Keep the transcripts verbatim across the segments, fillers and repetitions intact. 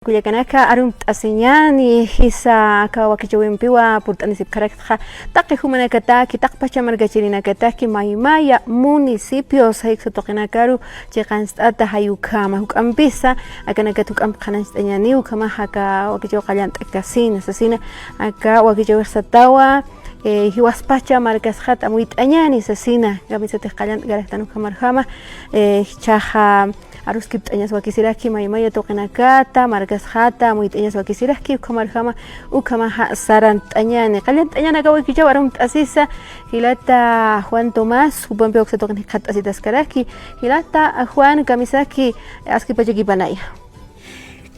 Kullakanaka, arumt'asiñäni, jisa aka wakichäwimpiwa purt'anisipkarakta taqi jumanakataki, taqpacha markachirinakataki, maymaya municipios, jay uksa tuqinakaru chiqancht'ata jay ukhama, juk'ampisa akanakat juk'amp qhanañcht'añäni, ukhamaxa aka wakichäw qallant'akasina, sasina aka wakichäwix satawa, eh, jiwaspacha markasxat amuyt'añäni, sasina, kamisatix qallant'karaktan ukhamarjama, eh, jichhaxa aruskipt'añas wakisiraki maymaya tuqinakata, markasxata amuyt'añas wakisiraki, ukhamarjama, ukhamaxa sarant'añäni. Qallant'añäni aka wakichäw arumt'asisa, jilata Juan Tomás, jupampiw uksa tuqin jikxataskaraki. Jilata Juan, kamisaki, askipachakipanaya.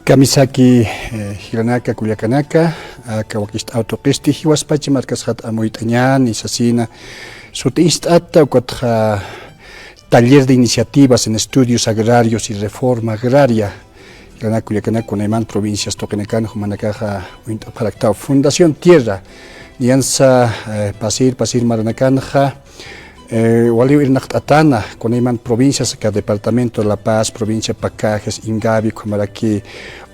Kamisaki, eh, jilanaka, kullakanaka, aka wakicht'aw tuqisti, jiwaspacha markasxat amuyt'añäni, sasina, sut'ist'ata, ukatxa, Taller de Iniciativas en Estudios Agrarios y Reforma Agraria. Jilanaka, kullakanaka, kunayman provincias tuqinakan jumanakaxa uñt'apxaraktaw. Fundación Tierra, niyansa, eh, pasir, pasir maranakanxa, eh, waliw irnaqt'atäna, kunayman provincias aka departamento de La Paz, provincia Pacajes, Ingavi, ukhamaraki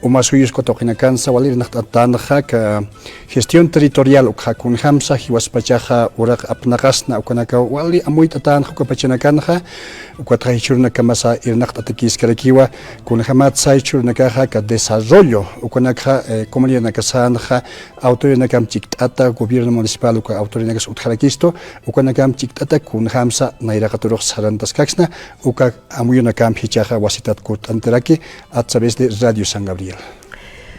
Omasuyos, uka tuqinakansa wali irnaqt'atänxa aka gestión territorial ukxa kunjamsa jiwaspachaxa uraq apnaqasna ukanakaw wali amuyt'atänxa uka pachanakanxa, ukatxa jichhürunakamasa irnaqt'atakïskarakiwa kunjamatsa jichhürunakaxa aka desarrollo ukanakxa, eh, comunidadnakasänxa autoridadnakamp chikt'ata, gobierno municipal uka autoridadnakas utjarakistu, ukanakamp chikt'ata kunjamsa nayraqaturux sarantaskaksna, uka amuyunakamp jichhaxa wasitat kutt'antiraki a través de Radio San Gabriel.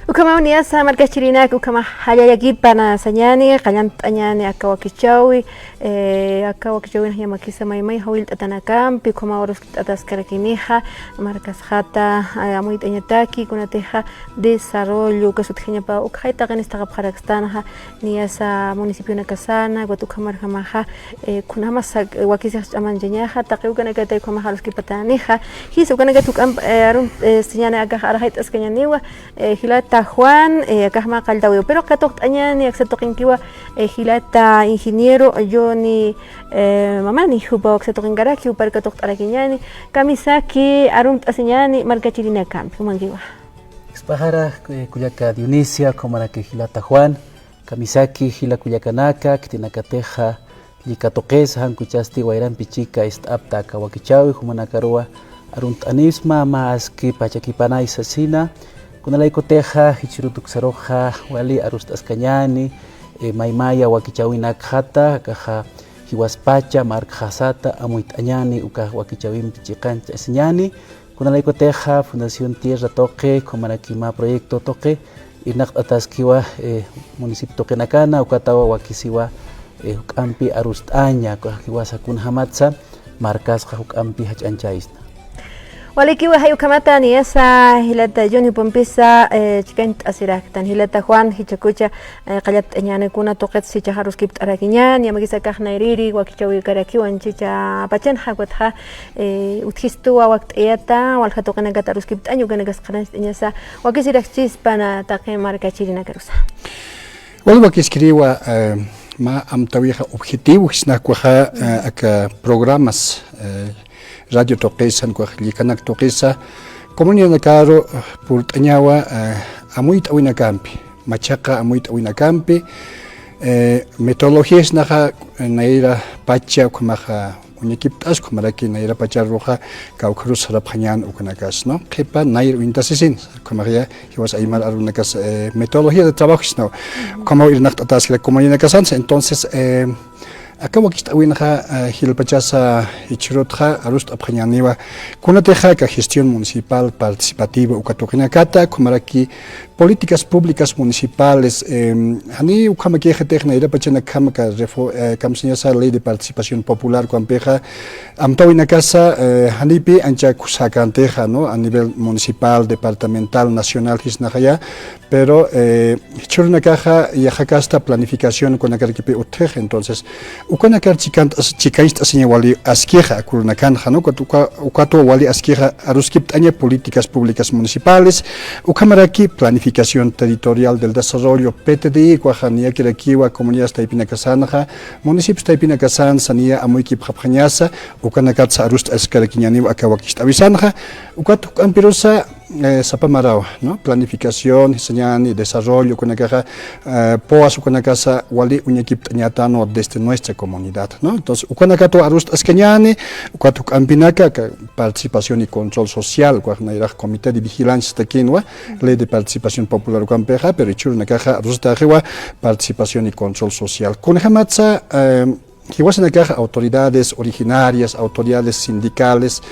Ukhamaw niyasa markachirinak, ukhamax jallallakipana sañäni, qallant'añäni aka wakichäwi, eh, aka wakichäwinxa yamakisa maymay jawillt'atanakampi, ukhamaw aruskipt'ataskarakinixa, markasxata, eh, amuyt'añataki, kunatixa desarrollo, uka sutjañapa, ukxay taqin ist'aqapxarakstanxa, niyasa municipionakasana, ukat ukhamarjamaxa, eh, kunjamasa, eh, wakisix ch'amanchañaxa, taqi ukanakatay ukhamax aruskipatänixa. Jisa ukanakat juk'amp, eh, arum, eh, siñäni akax arxayt'askañäniwa, eh, jilata Juan, eh, akax mä qalltawiwa. Pero katuqt'añäni, aksa tuqinkiwa, eh, jilata ingeniero Johnny, eh, Mamani, jupaw aksa tuqinkaraki, jupar katuqt'arakiñäni. Kamisaki, arumt'asiñäni, markachirinakampi, jumankiwa. Jisk'axara, eh, kullaka Dionisia, ukhamaraki jilata Juan, kamisaki, jila kullakanaka, khitinakatixa, llika tuqisa, jan ukchasti wayrampi chika ist'apta aka wakichäwi, jumanakaruwa arumt'anisma, mä aski pachakipanay sasina, kunalaykutixa, jichhürut uksaruxa, wali arust'askañäni, eh, maymaya wakichäwinakxata, akaxa jiwaspacha, markxasata, amuyt'añäni, uka wakichäwimpi chiqanchasiñäni, kunalaykutixa Fundación Tierra tuqi, ukhamaraki mä proyecto tuqi, irnaqt'ataskiwa, eh, municipio tuqinakana, ukatawa wakisiwa, eh, juk'ampi arust'aña, uka jiwasa kunjamatsa, markasxa juk'ampi jach'anchäsna. Walikiwa jay ukhamata niyasa, jilata Johnny jupampisa, eh, chikancht'asiraktan, jilata Juan, jichhakucha, eh, qallapt'añäni kuna tuqit jichhaxa aruskipt'arakiñäni, yamakisa akax nayrïri, wakichäwikarakiwa, anchhichha pachanxa, ukatxa, eh, utjistuwa wakt'ayata, walja tuqinakat aruskipt'aña, ukanakas qhanañcht'añasa, wakisirakchispana taqi markachirinakarusa. Wali wakiskiriwa, eh, mä amtäwixa objetivo, jisnakwaxa, eh, aka programas, eh, radio tuqisa, jan ukhax llikanak tuqisa, comunidadnakaru, eh, purt'añawa, eh, amuyt'awinakampi, machaqa amuyt'awinakampi, eh, metodologiasnaxa, eh, nayra pacha, ukhamaxa, uñakipt'asku, ukhamaraki nayra pacharuxa, kawkharus sarapxañän ukanakas, ¿no? Qhipa nayra uñtasisin, ukhamaxya, jiwas aymar arunakas, eh, metodología de trabajo, sino, ukhamaw irnaqt'ataskira comunidadnakasansa. Entonces, eh, aka wakicht'awinxa, eh, jilpachasa jichhürutxa, arust'apxañäniwa, kunatixa aka gestión municipal participativa uka tuqinakata, ukhamaraki políticas públicas municipales, em, jani ukhamakixatix nayra pachanakjama aka refo-, eh, kamsañasa ley de participación popular ukhampixa, amtäwinakasa, eh, janipi ancha kusakantixa, ¿no? A nivel municipal, departamental, nacional, jisnaxaya, pero, eh, jichhürunakaxa, yaqha kasta planificación ukanakarakipï utjix, entonces, ukanakar chikant'as-, chikancht'asiña wali askixa, aka urunakanxa, ¿no? Ukat-, uka-, ukatwa wali askixa, aruskipt'aña políticas públicas municipales, ukhamaraki planificación territorial del desarrollo, P T D I, ukwaxa niyakirakiwa comunidades taypinakasanxa, municipios taypinakasansa niya amuykipxapxañasa, ukanakatsa arust'askarakiñäniwa aka wakicht'awisanxa, ukat juk'ampirusa, eh, sapa marawa, ¿no? Planificación, sañani, desarrollo, ukanakaxa, eh, poas ukanakasa wali uñakipt'añatanwa desde nuestra comunidad, ¿no? Entonces, ukanakatwa arust'askañani, ukat juk'ampinaka, ka participación y control social, ukax nayrax comité de vigilancia takinwa, ley de participación popular ukampixa, pero jichhürunakaxa arust'axiwa participación y control social. Kunjamatsa, eh, jiwasanakaxa autoridades originarias, autoridades sindicales,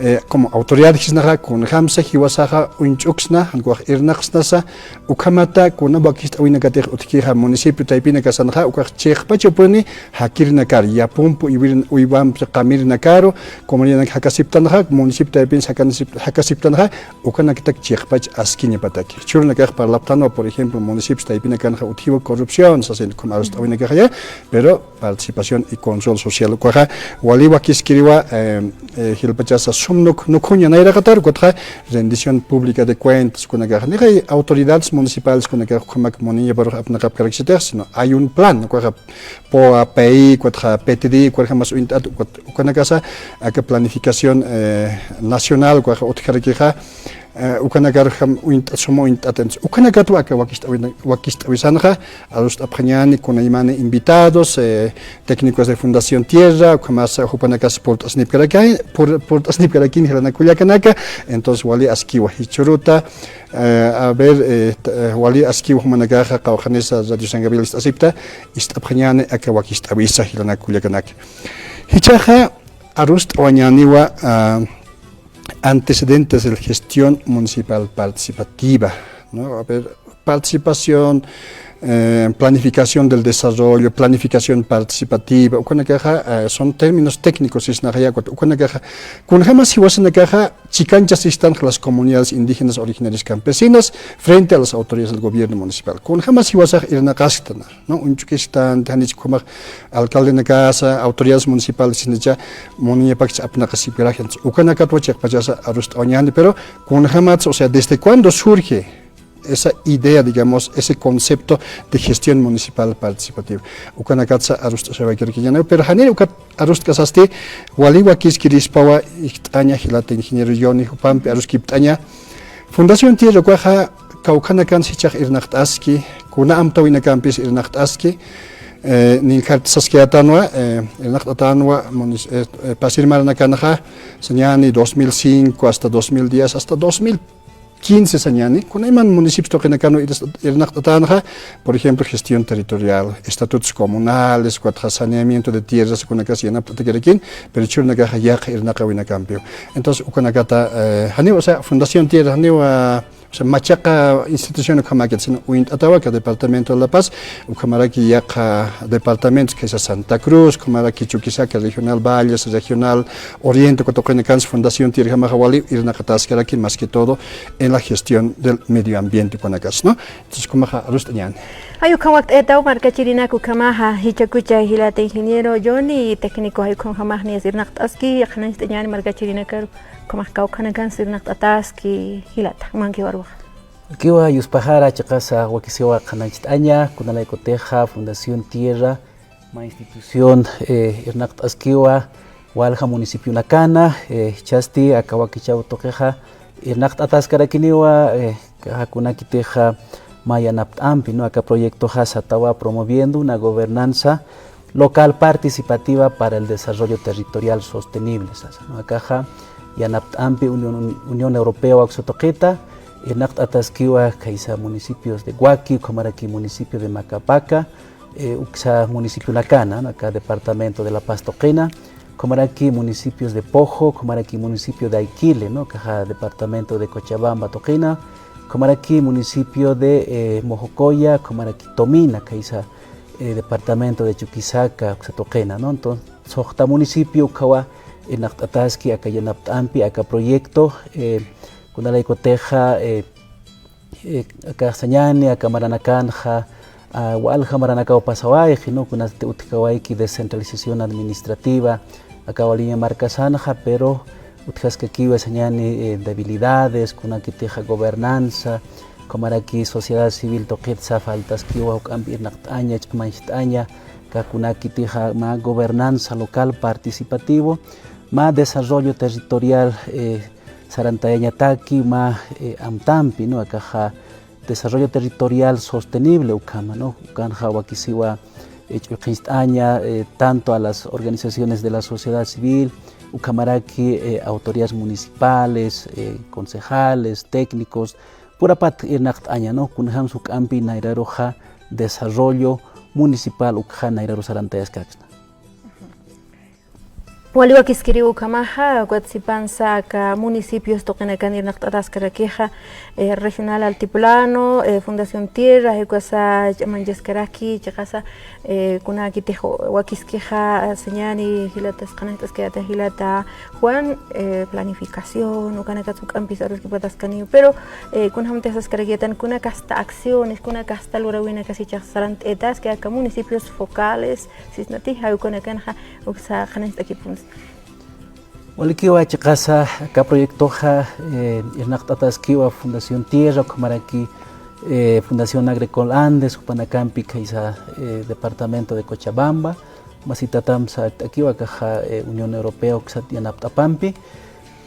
eh, como autoridad jisnaxa, kunjamsa jiwasaxa uñch'uksna, jan ukax irnaqsnasa, ukhamata kuna wakist'awinakatix utjkixa municipio taypinakasanxa, ukax chiqpachupuni jakirnakar, yapumpu uywir-, uywampi qamirnakaru, comunidadnak jakasiptanxa, municipio taypin jakanasip-, jakasiptanxa, ukanaktak chiqpach askiñapataki. Jichhürunakax parlaptanwa, por ejemplo, municipios taypinakanxa utjiwa corrupción, sasin ukham arust'awinakaxaya, pero participación y control social ukaxa wali wakiskiriwa, eh, eh, jilpachasa sum nuk-, nukhuña nayraqatar, ukatxa rendición pública de cuentas, ukanakaxa, ni hay autoridades municipales, ukanakaxa ukhamak muniñaparux apnaqapkarakchitix, sino hay un plan, ukaxa POA, PEI, ukatxa PTD, ukarjamas uñt'at, ukat-, ukanakasa, aka planificación, eh, nacional, ukaxa utjarakixa, eh, ukanakar jam uñt'at, suma uñt'at, entonces, ukanakatwa aka wakist'awina-, wakist'awisanxa, arust'apxañani, kunaymani invitados, eh, técnicos de Fundación Tierra, ukhamasa jupanakas purt'asnipkaraki-, pur-, purt'asnipkarakini jilanak kullakanaka, entonces, wali askiwa jichhüruta, eh, a ver, eh, t-, eh, wali askiwa jumanakaxa, qawqhanisa Radio San Gabriel ist'asipta, ist'apxañani aka wakist'awisa jilanak kullakanaka. Jichhaxa, arust'awañaniwa, ah, antecedentes de gestión municipal participativa, ¿no? A ver, participación, eh, planificación del desarrollo, planificación participativa, ukanakaxa, eh, son términos técnicos, sisnaxaya, ukat-, ukanakaxa, kunjamas jiwasanakaxa, chikanchasistanx las comunidades indígenas originarias campesinas frente a las autoridades del gobierno municipal. Kunjamas jiwasax irnaqasktana. ¿No? Uñch'ukistan, janich ukhamax alcaldenakasa, autoridades municipales sisnacha, muniñapakcha apnaqasipkaraji. Entonces, ukanakatwa chiqpachasa arust'awañani, pero kunjamatsa, o sea, ¿desde cuándo surge esa idea, digamos, ese concepto de gestión municipal participativa? Ukanakatsa arust'asawaykarakini, pero janir ukat arust'kasasti, wali wakiskirispawa, jikxat'aña, jilata ingeniero Johnny, jupampi aruskipt'aña, Fundación Tierra ukaxa, kawkhanakansa jichhax irnaqt'aski, kuna amtawinakampis irnaqt'aski, eh, ninkhart saskayätanwa, eh, irnaqt'atanwa, munis-, eh, eh, pasir maranakanxa, sañani dos mil cinco hasta dos mil diez, hasta dos mil quince sañani, kunayman municipios tuqinakanwa ir-, irnaqt'atanxa, por ejemplo, gestión territorial, estatutos comunales, ukatxa saneamiento de tierras, kunakas yanapt'atakirakin, pero jichhürunakaxa yaqha irnaqawinakampiw. Entonces, ukanakata, eh, janiw, o sea, Fundación Tierra, janiw, ah, o sea, machaqa institución ukhamakit, sino uñt'atawa aka departamento de La Paz, ukhamaraki yaqha departamentos, kaysa Santa Cruz, ukhamaraki Chuquisaca regional, Valles regional, Oriente, uka tuqinakansa Fundación Tierra ukhamaxa wali irnaqataskaraki, más que todo en la gestión del medio ambiente, ukanakas, ¿no? Entonces, ukhamaxa arust'añani. Ay, ukham wakt'ayataw markachirinak ukhamaxa, jichhakucha jilata ingeniero Johnny, técnico, ay, ukhamax niyas irnaqt'aski, qhanañcht'añani markachirinakaru. Ukhamax kawkhanakansa irnaqt'ataski jilata, mankiwarwax. Kiwa yuspaxara chiqasa wakisiwa qhanañcht'aña, kunalaykutixa Fundación Tierra, mä institución, eh, irnaqt'askiwa walja municipionakana, eh, jichhasti aka wakichäw tuqixa irnaqt'ataskarakiniwa, eh, kaxa kunakitixa mä yanapt'ampi, ¿no? Aka proyectoxa satawa promoviendo una gobernanza local participativa para el desarrollo territorial sostenible, sasa, ¿no? Akaxa yanapt'ampi Unión, Unión Europea uksa tuqita, irnaqt'ataskiwa kaysa municipios de Huaki, ukhamaraki municipio de Macapaca, eh, uksa municipionakana, ¿no? Aka departamento de La Paz tuqina, ukhamaraki municipios de Pojo, ukhamaraki municipio de Aiquile, ¿no? Kaxa departamento de Cochabamba tuqina, ukhamaraki municipio de, eh, Mojocoya, ukhamaraki Tomina, kaysa eh, departamento de Chuquisaca, uksa tuqina, ¿no? Entonces, suxta municipio ukhawa, eh, irnaqt'ataski aka yanapt'ampi, aka proyecto, eh, kunalaykutixa, eh, eh, aka sañani, aka maranakanxa, ah, walja maranakaw pasawayxi, ¿no? Kunasti utjkawayki descentralización administrativa, aka waliña markasanxa, pero utjaskakiwa sañani, eh, debilidades, kunakitixa gobernanza, ukhamaraki sociedad civil tuqitsa faltaskiwa juk'ampi irnaqt'aña, ch'amañcht'aña, aka kunakitixa mä gobernanza local participativo, mä desarrollo territorial, eh, sarantayañataki mä, eh, amtampi, ¿no? Akaxa desarrollo territorial sostenible ukhama, ¿no? Ukanxa wakisiwa, eh, ch'ullqhiñcht'aña, eh, tanto a las organizaciones de la sociedad civil, ukhamaraki, eh, autoridades municipales, eh, concejales, técnicos, purapat irnaqt'aña, ¿no? Kunjams juk'ampi nayraruxa desarrollo municipal ukxa nayraru sarantayaskaksna. Wali wakiskiriw ukhamaxa, ukat sipansa aka municipios tuqinakan irnaqt'ataskarakixa, eh, Regional Altiplano, eh, Fundación Tierra, ukasa ch'amanchaskaraki, chiqasa, eh, kunakitix wakiskixa, sañani jilatas qhananch'askayata jilata Juan, eh, planificación, ukanakats juk'ampis aruskipataskaniw, pero, eh, kunjamtix saskarakiyatan kuna kasta acciones, kuna kasta lurawinakasichax sarant'itaski aka municipios focales, sisnati, jawk'unakanxa uksa qhananch'akipunsa. Walikiwa chiqasa, aka proyectoxa, eh, irnaqt'ataskiwa Fundación Tierra, ukhamaraki, eh, Fundación Agricol Andes, jupanakampi khaysa, eh, departamento de Cochabamba, masitatam sart'akiwa akaxa, eh, Unión Europea uksat yanapt'apampi.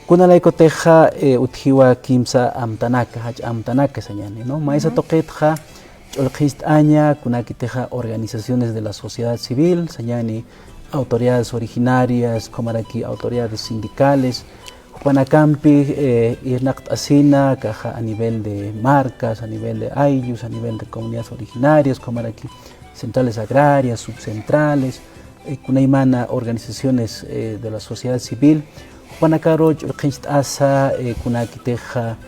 Kunalaykutixa, eh, utjiwa kimsa amtanaka, jach'a amtanaka sañani, ¿no? Maysa tuqitxa, ch'ullqhiñcht'aña, kunakitixa organizaciones de la sociedad civil, sañani autoridades originarias, ukhamaraki autoridades sindicales, jupanakampi, eh, irnaqt'asina, akaxa a nivel de marcas, a nivel de ayllus, a nivel de comunidades originarias, ukhamaraki centrales agrarias, subcentrales, eh, kunaymana organizaciones, eh, de la sociedad civil, jupanakaru ch'ullqhiñcht'asa, eh, kunakitixa,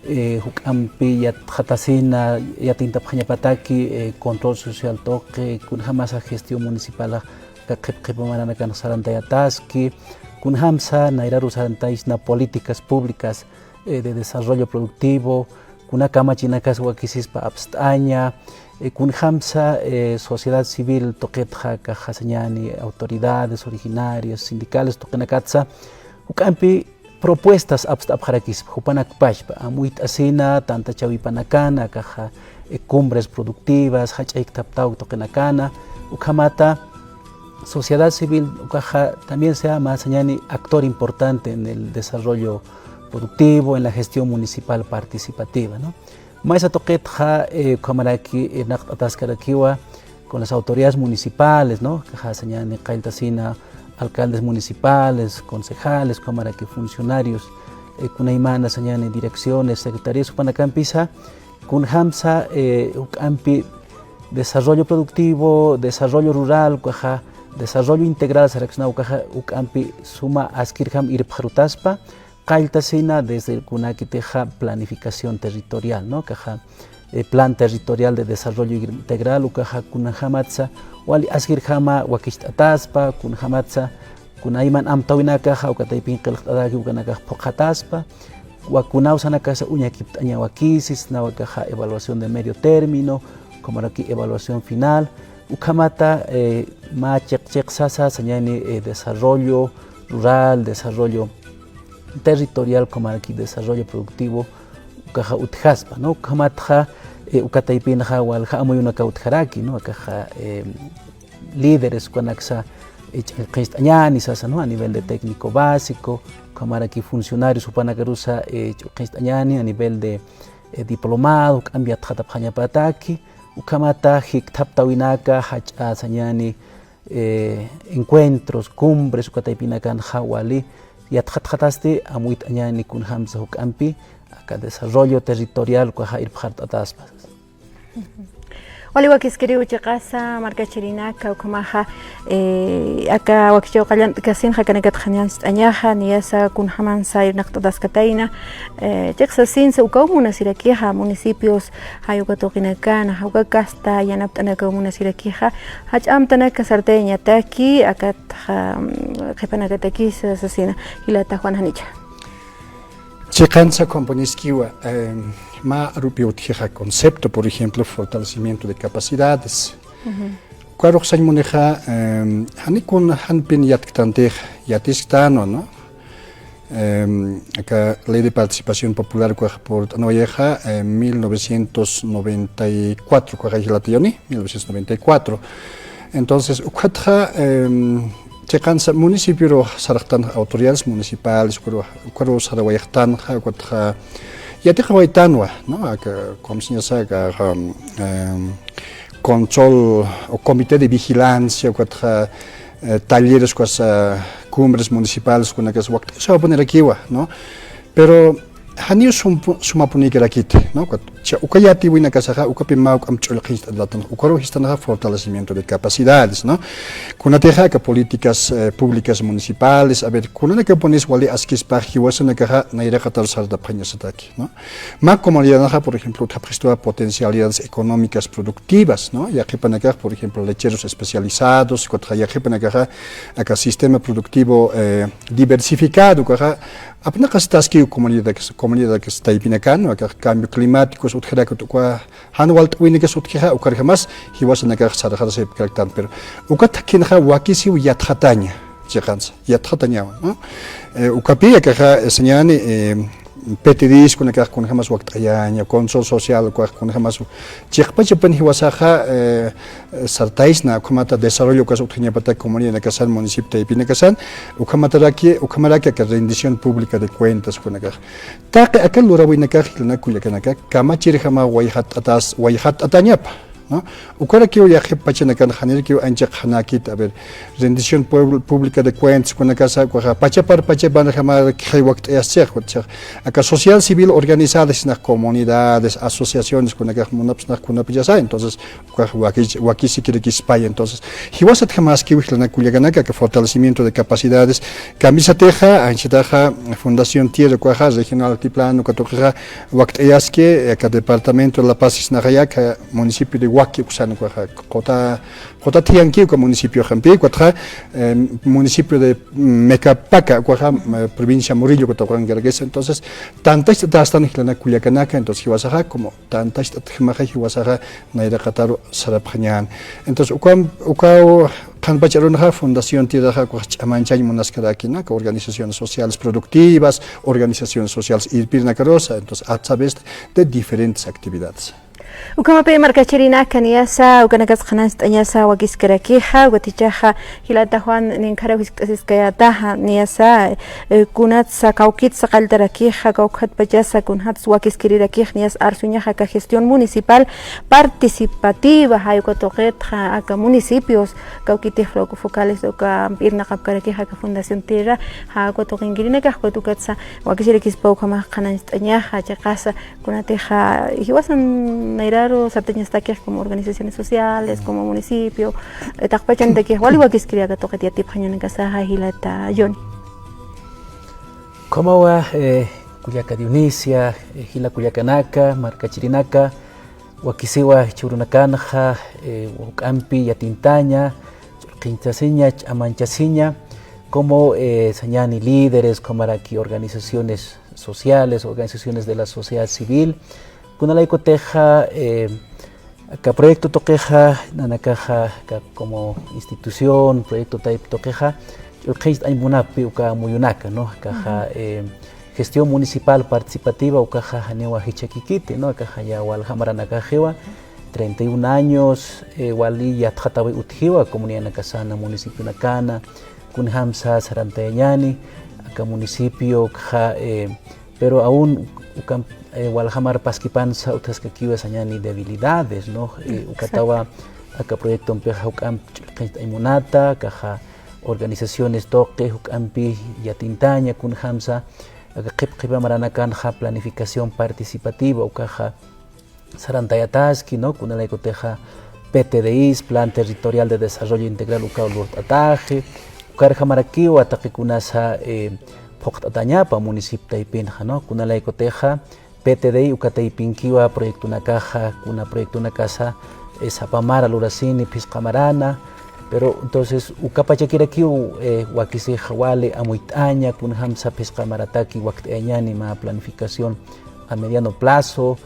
eh, juk'ampi yatxatasina, yatintapxañapataki, eh, control social tuqi, kunjamasa gestión municipal aka qhip qhipa maranakan sarantayataski, kunjamsa nayraru sarantaysna políticas públicas, eh, de desarrollo productivo, kuna kamachinakas wakisispa apst'aña, eh, kunjamsa, eh, sociedad civil tuqitxa akaxa sañani autoridades originarias, sindicales tuqinakatsa, juk'ampi propuestas apst'apxarakispa, jupanakpachpa, amuyt'asina, tantachäwipanakana, akaxa, eh, cumbres productivas, jach'a jikthaptaw tuqinakana, ukhamata sociedad civil ukaxa también sea mä sañani actor importante en el desarrollo productivo, en la gestión municipal participativa, ¿no? Maysa tuqitxa, eh, ukhamaraki, eh, irnaqt'ataskarakiwa con las autoridades municipales, ¿no? Akaxa sañani qalltasina alcaldes municipales, concejales, ukhamaraki funcionarios, eh, kunaymana sañani direcciones, secretarías, jupanakampisa, kunjamsa, eh, juk'ampi desarrollo productivo, desarrollo rural, ukaxa desarrollo integral saraksna, ukaxa juk'ampi suma askirjam irpxarutaspa, qalltasina desde kunakitixa planificación territorial, ¿no? Akaxa, eh, plan territorial de desarrollo integral, ukaxa kunjamatsa wali askirjama wakicht'ataspa, kunjamatsa kunayman amtäwinakaxa uka taypin qillqt'ataki ukanakax phuqhataspa, wa kunawsanakasa uñakipt'añawakisis, sisnawa akaxa evaluación de medio término, ukhamaraki evaluación final, ukhamata, eh, mä chiq chiqsasa sañani, eh, desarrollo rural, desarrollo territorial, ukhamaraki desarrollo productivo, ukaxa utjaspa, ¿no? Ukhamatxa, eh, uka taypinxa walja amuyunaka utjaraki, ¿no? Akaxa, eh, líderes ukanaksa, eh, ch'ullqhiñcht'añäni sasa, ¿no? A nivel de técnico básico, ukhamaraki funcionarios jupanakarusa, eh, ch'ullqhiñcht'añäni a nivel de, eh, diplomado, juk'amp yatxatapxañapataki, ukhamata jikthaptäwinaka, jach'a sañani, eh, encuentros, cumbres, uka taypinakanxa wali yatxatxatasti, amuyt'añäni kunjamsa juk'ampi aka desarrollo territorial ukaxa irpxart'ataspa. Wali wakiskiriw chiqasa, markachirinaka, ukhamaxa, eh, aka wakichäw qallt'kasinxa, jaqinakatxa ñanst'añaxa, niyasa kunjamansa irnaqt'ataskatayna, eh, chiqsasinsa ukaw munasirakixa, municipios, jay uka tuqinakana, uka kasta yanapt'anakaw munasirakixa, jach'a amtanaka sartayañataki, akatxa, mm, qhipanakatakisa sasina, jilata Juan janicha. Chiqansa compañeskiwa, em, mä arupi utjixa concepto, por ejemplo, fortalecimiento de capacidades. Ujú. Ukarux sañ munixa, em, janikun janpin yatktantix, yatisktanwa, ¿no? Em, aka Ley de Participación Popular ukax purt'anwayixa, em, mil novecientos noventa y cuatro, ukax jilatayaw, mil novecientos noventa y cuatro. Entonces, ukatxa, em, Chiqansa municipioru sarxtan autoridades municipales, ukaru, ukaru sarawayxtanxa, ukatxa yatiqawaytanwa, ¿no? Aka, ¿cómo se llama? Aka, em, control o comité de vigilancia, ukatxa, eh, talleres, ukasa cumbres municipales, kunakas wakt'asawapunirakiwa, ¿no? Pero janiw sumpu-, sumapunïkarakiti, ¿no? Ukat, cha, uka yatiyinakasaxa, ukapi mä juk'amp ch'ullqincht'atanxa, ukaru sistanxa fortalecimiento de capacidades, ¿no? Kunatixa aka políticas, eh, públicas municipales, a ver, kunanakapunis wali askispax jiwasanakaxa nayraqatar sartapxañasataki, ¿no? Mä comunidadxa, por ejemplo, utjapxistuwa potencialidades económicas productivas, ¿no? Yaqhipanakax, por ejemplo, lecheros especializados, ukatxa yaqhipanakaxa aka sistema productivo, eh, diversificado, ukaxa, apnaqastaskiw comunidad, comunidad taypinakan, aka cambio climático utjarakit, uka jan walt'awinakas utjixa, ukarjamas jiwasanakax sarxarasipkaraktan, pero uka thakhinxa wakisiw yatxataña, chiqansa, yatxatañawa, ¿no? Eh, ukapi akaxa, eh, sañäni, eh, P T Ds kunakax kunjamas wakt'ayaña, control social ukax kunjamas chiqpachapan jiwasaxa, eh, sartaysna, ukhamata desarrollo ukas utjañapata comunidadnakasan, municipio taypinakasan, ukhamataraki, ukhamaraki aka rendición pública de cuentas kunakax. Taqi aka lurawinakax jilanaka kullakanaka, kamachirjama wayjatt'atas, wayjatt'atañapa, ¿no? Ukarakiw yaqhip pachanakan janirakiw ancha qhanakit, a ver, rendición puebl-, pública de cuentas kunakasa, ukaxa pachapar, pachapanjama khay wakt'ayaschixa, aka social civil organizadas, sisnax comunidades, asociaciones kunakax munapxsnax kunapachasa, entonces, ukax wakis-, wakisikirakispayi. Entonces, jiwasatjamaskiw jilanaka kullakanaka, aka fortalecimiento de capacidades, kamisatixa, anchitaxa Fundación Tierra, ukaxa Regional Altiplano, uka tuqixa wakt'ayaski, aka departamento de La Paz sisnaxaya, aka municipio de Huaqui uksan, ukaxa quta, quta thiyanki uka municipio jampi, ukatxa, eh, municipio de Mecapaca, ukaxa, eh, provincia Murillo, uka tuqinkarakisa. Entonces, tantacht'atastan jilanaka kullakanaka, entonces, jiwasaxa, como tantacht'atjamaxa jiwasaxa nayraqataru sarapxañän. Entonces, uka, uka qhanpach arunxa Fundación Tierraxa ukax ch'amañchañ munaskaraki, ¿no? Organizaciones sociales productivas, organizaciones sociales irpirnakarusa, entonces, a través de diferentes actividades. Ukhamapi markachirinaka niyasa, ukanakas qhanañcht'añasa wakiskarakixa, ukat jichhaxa jilata Juan ninkharaw jiskt'asiskayätaxa niyasa, eh, kunatsa kawkitsa qalltarakixa, kawkhatpachasa kunjatsa wakiskirirakix niyasa arsuñaxa aka gestión municipal participativa, jay uka tuqitxa aka municipios kawkitix fo-, focales ukampi irnaqapkarakixa aka Fundación Tierra, jay uka tuqinkirinakax, ukat ukatsa wakisirakispa ukhamax qhanañcht'añaxa, chiqasa, kunatixa jiwasan nayraru sartañastakix como organizaciones sociales, como municipio, eh, taqpachantakix wali wakiskiri aka tuqit yatipxañanakasaxa jilata Johnny. Ukhamawa, eh, kullaka Dionisia, eh, jila kullakanaka, markachirinaka, wakisiwa jichhürunakanxa, eh, juk'ampi yatintaña, ch'ullqinchasiña, ch'amañchasiña, como, eh, sañäni líderes, ukhamaraki organizaciones sociales, organizaciones de la sociedad civil, kunalaykutixa, eh, aka proyecto tuqixa, nanakaxa, aka como institución, proyecto taypi tuqixa, ch'ullqincht'añ munapxi uka muyunaka, ¿no? Akaxa, eh, gestión municipal participativa, ukaxa janiwa jichhakikiti, ¿no? Akaxa ya walja maranakaxiwa, treinta y un años, eh, wali yatxatawi utjiwa, comunidadnakasana, municipionakana, kunjamsa sarantayañäni, aka municipio, akaxa, eh, pero aún ukamp, eh, walja mar paskipansa utjaskakiwa sañäni debilidades, ¿no? Eh, ukatawa aka proyectompixa juk'amp ch'ullqincht'añ munata, akaxa organizaciones tuqi juk'ampi yatintaña, kunjamsa aka qhip qhipa maranakanxa planificación participativa, ukaxa sarantayataski, ¿no? Kunalaykutixa P T D Is, Plan Territorial de Desarrollo Integral, ukaw lurt'ataxi, ukarjamarakiwa taqi kunasa, eh, phuqt'atañapa municipio taypinxa, ¿no? Kunalaykutixa P T D I uka taypinkiwa proyectonakaxa, kuna proyectonakasa, eh, sapa mara lurasini, phisqa marana, pero entonces ukapachakirakiw, eh, wakisixa wali amuyt'aña, kunjamsa phisqa marataki wakt'ayañäni mä planificación a mediano plazo,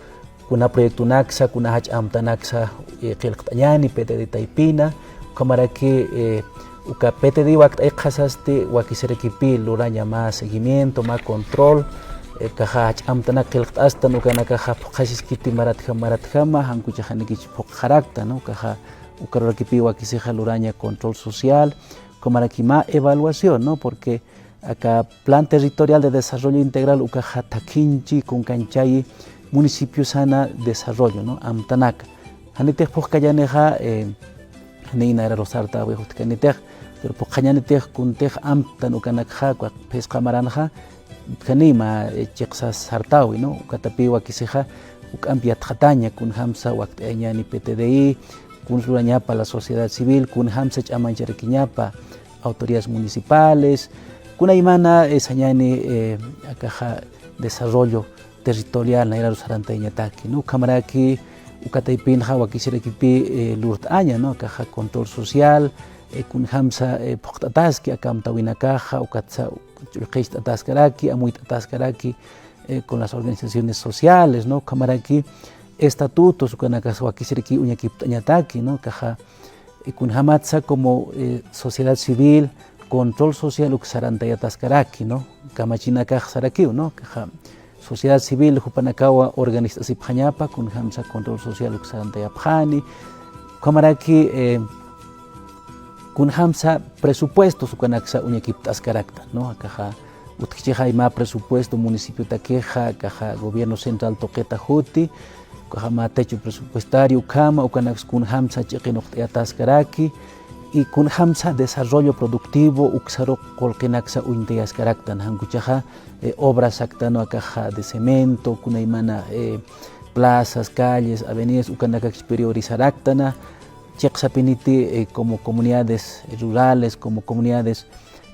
kuna proyectonaksa, kuna jach'a amtanaksa, eh, qillqt'añäni P T D taypina, ukhamaraki, eh, uka P T D wakt'ayxasasti wakisirakipï luraña mä seguimiento, mä control, eh, ukaxa jach'a amtanak qillqt'astan, ukanakaxa phuqhasiskiti maratjama, maratjama, jan kuchax janikich phuqxarakta, ¿no? Ukaxa ukarurakipï wakisixa luraña control social, Ukhamaraki mä evaluación, ¿no? Porque aka Plan Territorial de Desarrollo Integral ukaxa thakhinchi kunkanchayi municipio sana desarrollo, ¿no? Amtanaka. Janitix phuqkañänixa, eh, janiy nayraru sartäwix utjkanitix, pero phuqañänitix kuntix amtan ukanakxa, uka phisqa maranxa, utjani mä, eh, chiqsa sartäwi, ¿no? Ukatapï wakisixa juk'amp yatxataña, kunjamsa wakt'ayañäni P T D I, kun lurañapa la sociedad civil, kunjamsa ch'amañcharakiñapa autoridades municipales, kunaymana, eh, sañäni, eh, akaxa desarrollo territorial nayraru sarantayañataki, ¿no? Ukhamaraki, uka taypinxa wakisirakipï, eh, lurt'aña, ¿no? Akaxa control social, eh, kunjamsa, eh, phuqt'ataski aka amtäwinakaxa, ukatsa ch'ullqist'ataskaraki, amuyt'ataskaraki, eh, con las organizaciones sociales, ¿no? Ukhamaraki estatutos ukanakasa wakisiraki uñakipt'añataki, ¿no? Akaxa, eh, kunjamatsa como, eh, sociedad civil, control social uk sarantayataskaraki, ¿no? Kamachinakax sarakiw, ¿no? Akaxa sociedad civil jupanakawa organizt'asipxañapa, kunjamsa control social uk sarantayapxani, ukhamaraki, eh, kunjamsa presupuestos ukanaksa uñakipt'askaraktan, ¿no? Akaxa utjchixay mä presupuesto municipiotakixa, akaxa gobierno central tuqita juti, ukaxa mä techo presupuestario ukhama, ukanaksa kunjamsa chiqinuqt'ayataskaraki, y kunjamsa desarrollo productivo uksaruq qullqinaksa uñtayaskaraktan, jan ukhaxa, eh, obras aktan, ¿no? Akaxa de cemento, kunaymana, eh, plazas, calles, avenidas, ukanakakis priorizaraktana, chiqsapiniti, eh, como comunidades rurales, como comunidades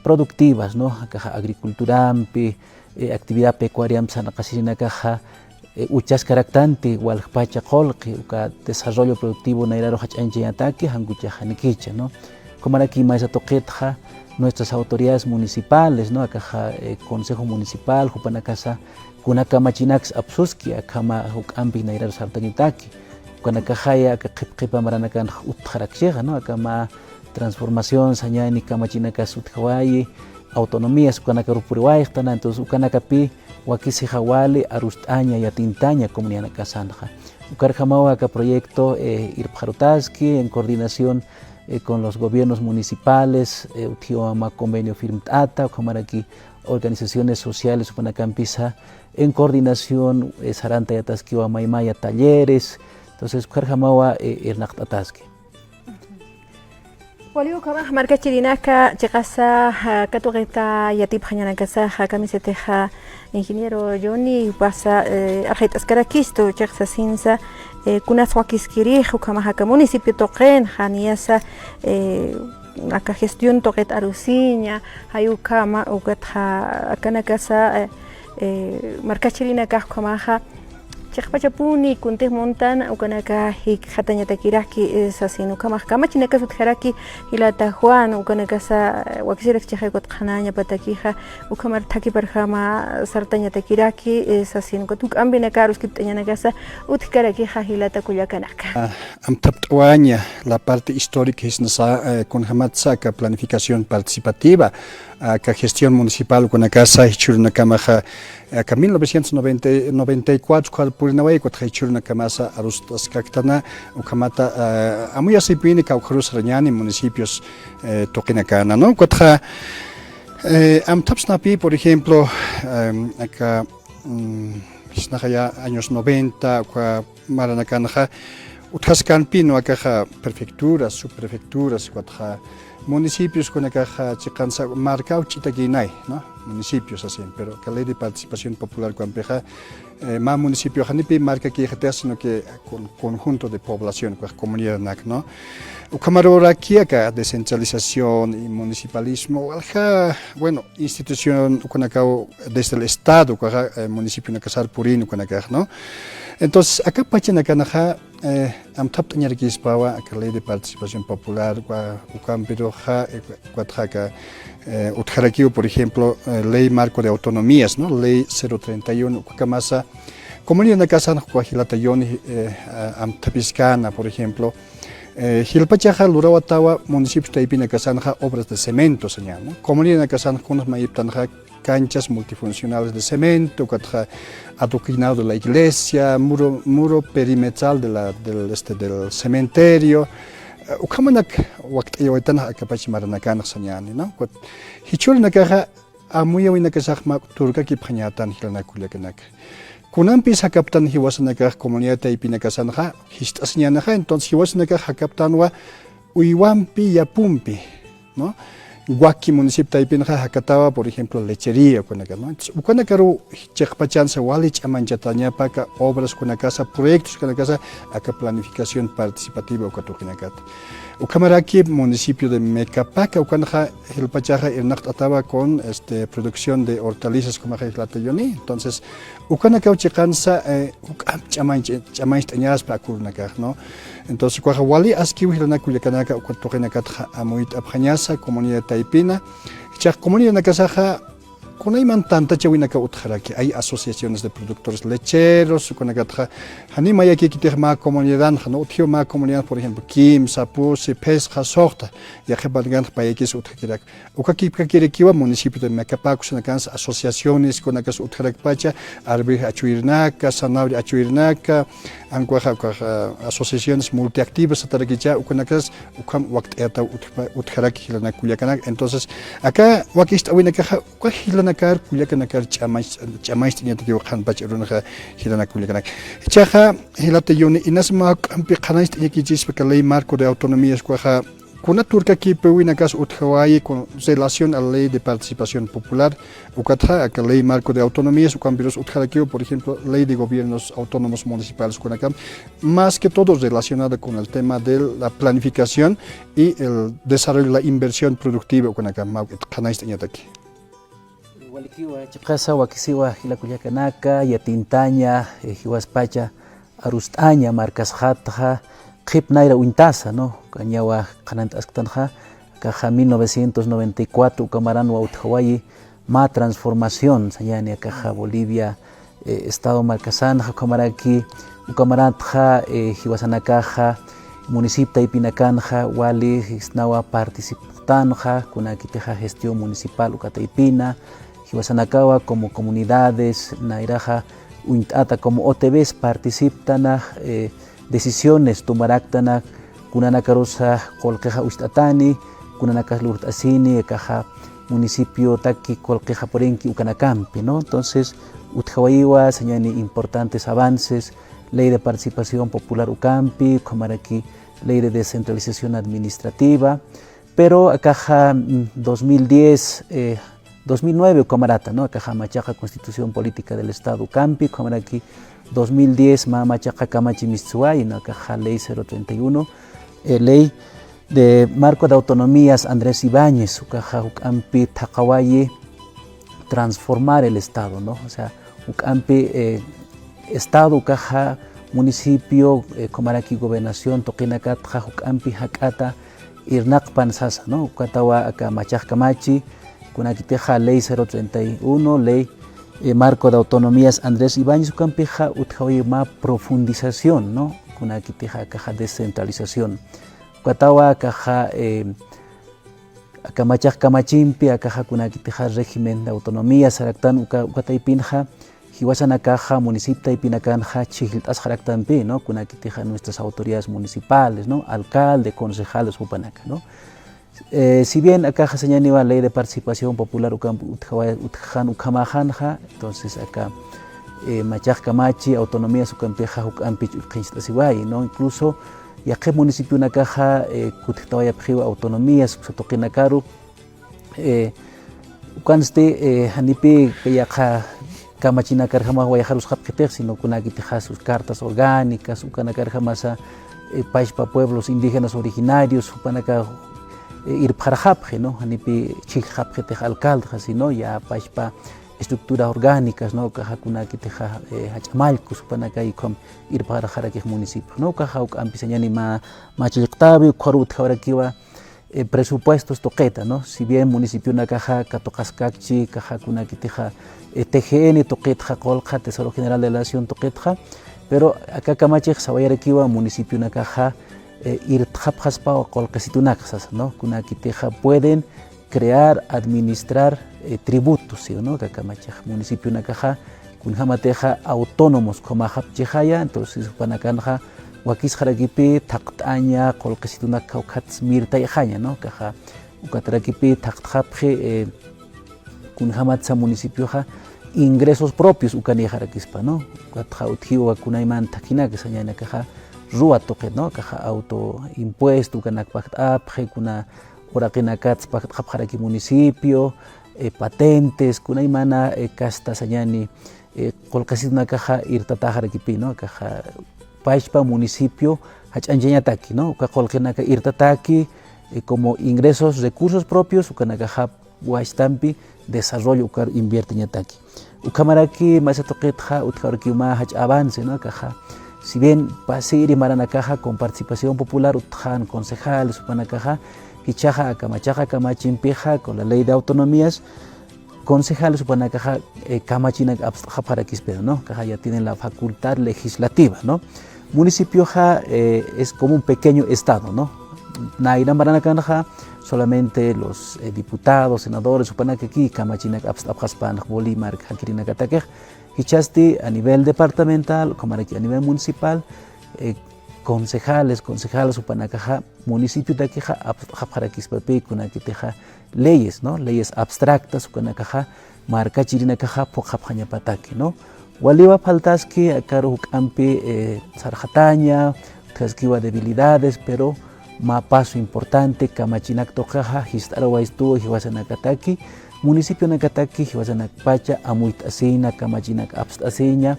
productivas, ¿no? Akaxa agriculturampi, eh, actividad pecuariampi sarnaqasirinakaxa, eh, uchaskaraktanti waljpacha qullqi, uka desarrollo productivo nayraru jach'añchañataki, jan ukhaxa janikicha, ¿no? Ukhamaraki maysa tuqitxa nuestras autoridades municipales, ¿no? Akaxa, eh, Consejo Municipal, jupanakasa kuna kamachinaks apsuski, akhama juk'ampi nayraru sartañataki. Ukanakaxaya aka qhip qhipa maranakanx utjarakshixa, ¿no? Aka mä transformación sañäni kamachinakas utjawayi, autonomías ukanakaru puriwayxtana, entonces ukanakapï wakisixa wali arust'aña, yatintaña comunidanakasanxa. Ukarjamawa aka proyecto, eh, irpxarutaski en coordinación, eh, con los gobiernos municipales, eh, utjiwa mä convenio firmt'ata, ukhamaraki organizaciones sociales jupanakampisa en coordinación, eh, sarantayataskiwa maymaya talleres. Entonces ukarjamawa, eh, irnaqt'ataski. Wali ukhamax markachirinaka chiqasa, ah, katuqita yatipxañanakasaxa, kamisitixa ingeniero Johnny, pasa, eh, arxayt'askarakistu chiqsa sinsa, eh, kunas wakiskirix ukhamax aka municipio tuqinxa, niyasa, eh, aka gestión tuqit arusiña, jay ukhama, ukatxa akanakasa, eh, eh, markachirinakax ukhamaxa, chiqpachapuni kuntix muntan ukanaka jikxatañatakiraki, eh, sasin ukhamax kamachinakas utjaraki jilata Juan, ukanakasa, eh, wakisirak chiqay kutqanañapatakixa, ukhamar thakhiparjama sartañatakiraki, eh, sasin ukat juk'ampinaka aruskipt'añanakasa utjkarakixa jilata kullakanaka. Ah, amthapt'awaña la parte histórica jisnasa, eh, kunjamatsa aka planificación participativa, aka gestión municipal ukanakasa jichhürunakamaxa, aka mil novecientos noventa, noventa y cuatro ukar purinaway ukatxa jichhürunakamasa arust'askaktana, ukhamata, eh, amuyasipini kawkharus sarañäni municipios, eh, tuqinakana, ¿no? Ukatxa, eh, amthapsnapï, por ejemplo, em, aka, mm, jisnaxa ya años noventa, uka maranakanxa, utjaskanpï, ¿no? Akaxa prefecturas, subprefecturas, ukatxa municipios kunakaxa chiqansa markaw ch'itakïnay, ¿no? Municipios sasin, pero aka ley de participación popular ukampixa, eh, mä municipiox janipï markakïxatix, sino que con-, conjunto de población, ukax comunidadnak, ¿no? Ukhamaruraki aka descentralización y municipalismo, walja, bueno, institución ukanakaw desde el Estado, ukaxa, eh, municipionakasar purin ukanakax, ¿no? Entonces, aka pachanakanxa, eh, amthapt'añarakispawa, aka ley de participación popular, uka, ukampiruxa, eh, ukatxa aka, eh, utjarakiw, por ejemplo, eh, ley marco de autonomías, ¿no? Ley cero treinta y uno, ukakamasa, comunidadnakasanxa uka jilata Johnny, eh, a-, amthapiskana, por ejemplo, eh, jilpachaxa lurawatawa municipios taypinakasanxa obras de cemento, sañäni, ¿no? Comunidadnakasanxa kunas mayiptanxa canchas multifuncionales de cemento, ukatxa adoquinado de la iglesia, muro, muro perimetral de la, del, este, del cementerio, Ukhamanak wakt'ayawaytanxa akapach maranakanxa sañäni, ¿no? Jichhürunakaxa amuyawinakasax mä turkakipxañätan jilanak kullakanaka. Kunampis jakaptan jiwasanakax comunidad taypinakasanxa jist'asiñänaxa, entonces jiwasanakax jakaptanwa uywampi, yapumpi, ¿no? Waki municipio taypinxa jakatawa, por ejemplo, lechería ukanaka, ¿no? Entonces, ukanakaru chiqpachansa wali ch'amañchatañapa aka obras ukanakasa, proyectos ukanakasa, aka planificación participativa uka tuqinakata. Ukhamaraki municipio de Mecapaca, ukanxa jilpachaxa irnaqt'atawa con, este, producción de hortalizas, ukhamaxa jilata Yuni. Entonces, ukanakaw chiqansa, eh, juk'amp ch'amañ-, ch'amañcht'añaspa aka urunakax, ¿no? Entonces, ukaxa wali askiw jilanak kullakanaka, uka tuqinakatxa amuyt'apxañasa comunidad taypina. Jichhax comunidadnakasaxa kunayman tantachawinakaw utjaraki, hay asociaciones de productores lecheros, ukanakatxa jani mayakïkitix mä comunidadanxa, ¿no? Utjiw mä comunidad, por ejemplo, kimsa, pusi, phisqa, suxta, yaqhipankanx payakis utjakirak. Ukakipkakirakiwa municipio de Mecapaca ukanakans asociaciones, ukanakasa utjarakpacha, arbij achuyirnaka, zanahoria achuyirnaka, ankuxa ukax, ah, asociaciones multiactivas satarakicha, ukanakas ukham wakt'ayataw utjpa-, utjaraki jilanak kullakanaka. Entonces, aka wakicht'awinakaxa, uka jilanakar kullakanakar ch'amañ-, ch'amañcht'añatakiw qhanpach urunxa jilanak kullakanaka. Jichhaxa, jilata Yuni, inas mä juk'ampi qhanañcht'añakichispa aka ley marco de autonomías ukaxa, kuna turkakipïwinakas utjawayi con relación a la ley de participación popular, ukatxa aka ley marco de autonomías, ukampirus utjarakiw, por ejemplo, ley de gobiernos autónomos municipales ukanakam, más que todo relacionada con el tema de la planificación y el desarrollo de la inversión productiva ukanakam, mä qhanañcht'añataki. Walikiwa, chiqasa wakisiwa jila kullakanaka, yatintaña, eh, jiwaspacha arust'aña markasxatxa, qhip nayra uñtasa, ¿no? Ukañawa qhanant'asktanxa, akaxa mil novecientos noventa y cuatro uka maranwa utjawayi, mä transformación, sañäni akaxa Bolivia, eh, Estado markasanxa, ukhamaraki, uka maratxa, eh, jiwasanakaxa, municipio taypinakanxa, wali jisnawa participtanxa, kunakitixa gestión municipal uka taypina, jiwasanakawa como comunidades, nayraxa uñt'ata como O T Bs participtana, eh, decisiones tumaraktanaka, kunanakarusa qullqixa ucht'atani, kunanakas lurt'asini, akaxa municipiotaki qullqixa purinki ukanakampi, ¿no? Entonces, utjawayiwa sañäni importantes avances, ley de participación popular ukampi, ukhamaraki ley de descentralización administrativa, pero akaxa, mm, dos mil diez, eh, dos mil nueve uka marata, ¿no? Akaxa machaqa Constitución Política del Estado ukampi, ukhamaraki dos mil diez mä machaqa kamachi mistsuwayi, ¿no? Akaxa ley cero treinta y uno, eh, ley de marco de autonomías Andrés Ibáñez, ukaxa juk'ampi thaqhawayi transformar el Estado, ¿no? O sea, juk'ampi, eh, Estado ukaxa municipio, eh, ukhamaraki gobernación tuqinakatxa juk'ampi jak'ata irnaqpan sasa, ¿no? Ukatawa aka machax kamachi, kunakitixa ley cero treinta y uno, ley, eh, marco de autonomías Andrés Ibáñez, ukampixa utjawayi mä profundización, ¿no? Kunakitixa akaxa descentralización. Ukatawa akaxa, eh, aka machax kamachimpi, akaxa kunakitixa régimen de autonomía saraktan uka, uka taypinxa, jiwasanakaxa, municipio taypinakanxa, chhijllt'asxaraktampi, ¿no? Kunakitixa nuestras autoridades municipales, ¿no? Alcalde, concejales, jupanaka, ¿no? Eh, si bien akaxa sañäniwa ley de participación popular ukamp utjawa-, utjan ukhamäxanxa, entonces aka, eh, machax kamachi autonomías ukampixa juk'ampich utjkhincht'asiwayi, ¿no? Incluso yaqhip municipionakaxa, eh, kutjtawayapxiwa autonomías uksa tuqinakaru, eh, ukansti, eh, janipï yaqha kamachinakarjamax wayxarusxapxitix, sino kunakitixa sus cartas orgánicas, ukanakarjamasa, eh, pachpa pueblos indígenas originarios, jupanaka, eh, irpxarxapxi, ¿no? Janipï chhijllxapxitix alcaldexa, sino ya pachpa estructuras orgánicas, ¿no? Ukaxa kunakitixa, eh, jach'a mallkus, jupanaka ukham irpxarxarakix municipio, ¿no? Ukaxa juk'ampi sañäni mä, mä chillqtäwi, ukharu utjawarakiwa, eh, presupuestos tuqita, ¿no? Si bien municipionakaxa katuqaskakchi, akaxa kunakitixa, eh, T G N tuqitxa qullqxa, Tesoro General de la Nación tuqitxa, pero aka kamachix sawayarakiwa municipionakaxa, eh, irtxapxaspawa qullqisitunakxa sasa, ¿no? Kunakitixa pueden crear, administrar, eh, tributos, ¿sí o no? Aka kamachix municipionakaxa, kunjamatixa autónomos ukhamäxapchixaya, entonces jupanakanxa wakisxarakipi thaqt'aña, qullqisitunak kawkhat mirtayxaña, ¿no? Akaxa, ukatarakipi thaqtxapxi, eh, kunjamatsa municipioxa ingresos propios ukanïxarakispa, ¿no? Ukatxa utjiwa kunayman thakhinak sañaynakaxa rúa tuqit, ¿no? Akaxa auto impuesto ukanak pajt'apxi, kuna uraqinakats pajt'xapxaraki municipio, eh, patentes, kunaymana, eh, kasta sañani, eh, qullqisitunakaxa irtataxarakipi, ¿no? Akaxa pachpa municipio jach'añchañataki, ¿no? Uka qullqinaka irtataki, eh, como ingresos, recursos propios, ukanakaxa wachtampi desarrollo ukar inviertiñataki. Ukhamaraki masa tuqitxa utjawarakiw mä jach'a avance, ¿no? Akaxa, si bien pasiri maranakaxa con participación popular utjan concejales jupanakaxa, jichhaxa aka machaqa kamachimpixa con la ley de autonomías, concejales jupanakaxa, eh, kamachinak apst'xapxarakispa, ¿no? Akaxa ya tienen la facultad legislativa, ¿no? Municipioxa, eh, es como un pequeño estado, ¿no? Nayra maranakanxa solamente los, eh, diputados, senadores, jupanakaki kamachinak apst'apxaspan Bolivia mark jakirinakatakix, jichhasti a nivel departamental, ukhamaraki a nivel municipal, eh, concejales, concejales jupanakaxa municipiotakixa apst'xapxarakispapi kunakitixa leyes, ¿no? Leyes abstractas, ukanakaxa markachirinakaxa phuqhapxañapataki, ¿no? Waliwa faltaski akaru juk'ampi, eh, sarxataña, utjaskiwa debilidades, pero mä paso importante, kamachinak tuqixa jist'arawaystuwa jiwasanakataki, municipionakataki jiwasanakpacha amuyt'asina, kamachinak apst'asiña,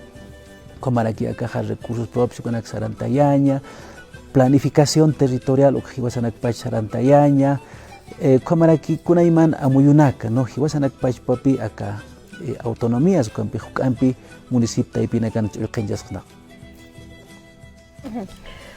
ukhamaraki akaxa recursos propios ukanak sarantayaña, planificación territorial uk jiwasanakpach sarantayaña, eh, ukhamaraki kunayman amuyunaka, ¿no? Jiwasanakpachpapi aka, eh, autonomías ukampi juk'ampi municipio taypinakan ch'ullqinchasqna. Ujú.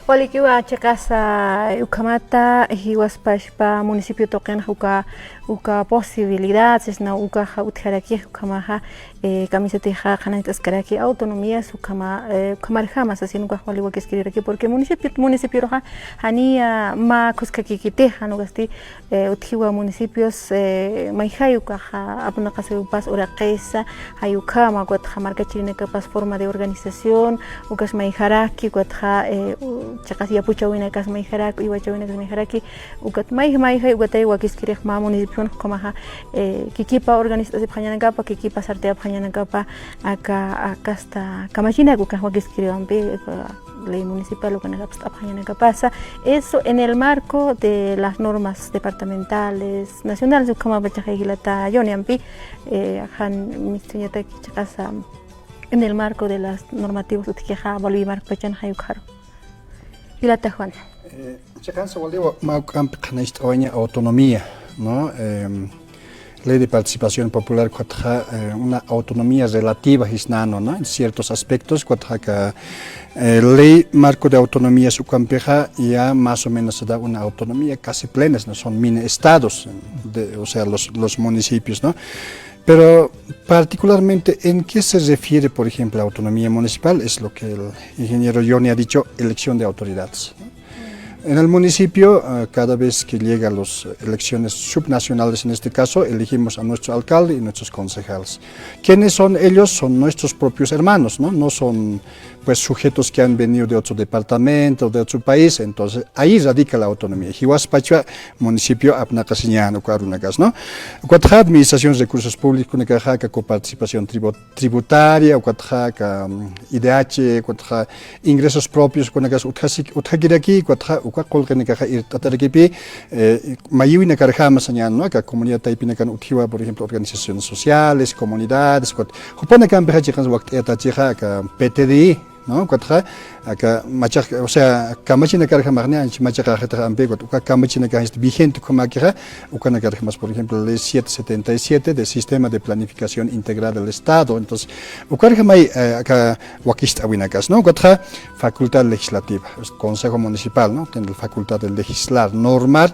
Walikiwa chiqasa, ukhamata jiwaspachpa municipio tuqinxa uka, uka posibilidad, sisna ukaxa utjarakix ukhamaxa, eh, kamisatixa qhanañt'askaraki autonomías ukhama, eh, ukhamarjama sasin ukax wali wakiskirïraki, porque municipio, municipioruxa janiya mä khuskakikitixa, ¿no? Ukasti, eh, utjiwa municipios, eh, mayjay ukaxa apnaqasiwpas uraqisa, jay ukhama, ukatxa markachirinakapas forma de organización, ukas mayjaraki, ukatxa, eh, u-, chiqas yapuchawinakas mayjaraki, uywachawinakas mayjaraki, ukat mayj-, mayjay, ukatay wakiskirix mä municipion ukhamaxa, eh, kikipa organizasipxañanakapa, kikipa sartayapxañanakapa, aka, akasta kamachinak ukax wakiskiriwampi, aka ley municipal ukanak apst'apxañanakapasa. Eso en el marco de las normas departamentales, nacionales, ukhamapachaxa jilata Johnny ampi, eh, jan mistuñataki chiqasa, en el marco de las normativas utjkixa Bolivia markpachan jay ukharu. Jilata Juan. Eh, chiqansa waliwa mä juk'ampi qhanañcht'awaña autonomía, ¿no? Em, ley de participación popular ukatxa, eh, una autonomía relativa jisnanu, ¿no? En ciertos aspectos, ukatxa aka, eh, ley marco de autonomías ukampixa ya más o menos se da una autonomía casi plena, ¿no? Son mini estados, de, o sea, los, los municipios, ¿no? Pero particularmente, ¿en qué se refiere, por ejemplo, la autonomía municipal? Es lo que el ingeniero Johnny ha dicho, elección de autoridades. En el municipio, eh, cada vez que llegan las elecciones subnacionales, en este caso, elegimos a nuestro alcalde y nuestros concejales. ¿Quiénes son ellos? Son nuestros propios hermanos, ¿no? No son, pues, sujetos que han venido de otro departamento, de otro país. Entonces, ahí radica la autonomía. Jiwaspachwa municipio apnaqasiñäni uka arunakas, ¿no? Ukatxa administración recursos públicos, ukanakaxa aka coparticipación tribu-, tributaria, ukatxa aka, mm, I D H, ukatxa ingresos propios, ukanakas utjasi-, utjakiraki, ukatxa uka qullqinakaxa irt'atarakipï, eh, mayïwinakarjama sañäni, ¿no? Aka comunidad taypinakan utjiwa, por ejemplo, organizaciones sociales, comunidades, ukat jupanakampixa chiqansa wakt'ayatachixa aka P T D I, ¿no? Ukatxa aka machax, o sea, kamachinakarjamax ni ancha machaqaxitax ampi, ukat uka kamachinakax vigente ukhamäkixa, ukanakarjamas, por ejemplo, la ley siete setenta y siete de Sistema de Planificación Integral del Estado. Entonces, ukarjamay, eh, aka wakicht'awinakas, ¿no? Ukatxa facultad legislativa, es Consejo Municipal, ¿no? Tiene la facultad de legislar, normar,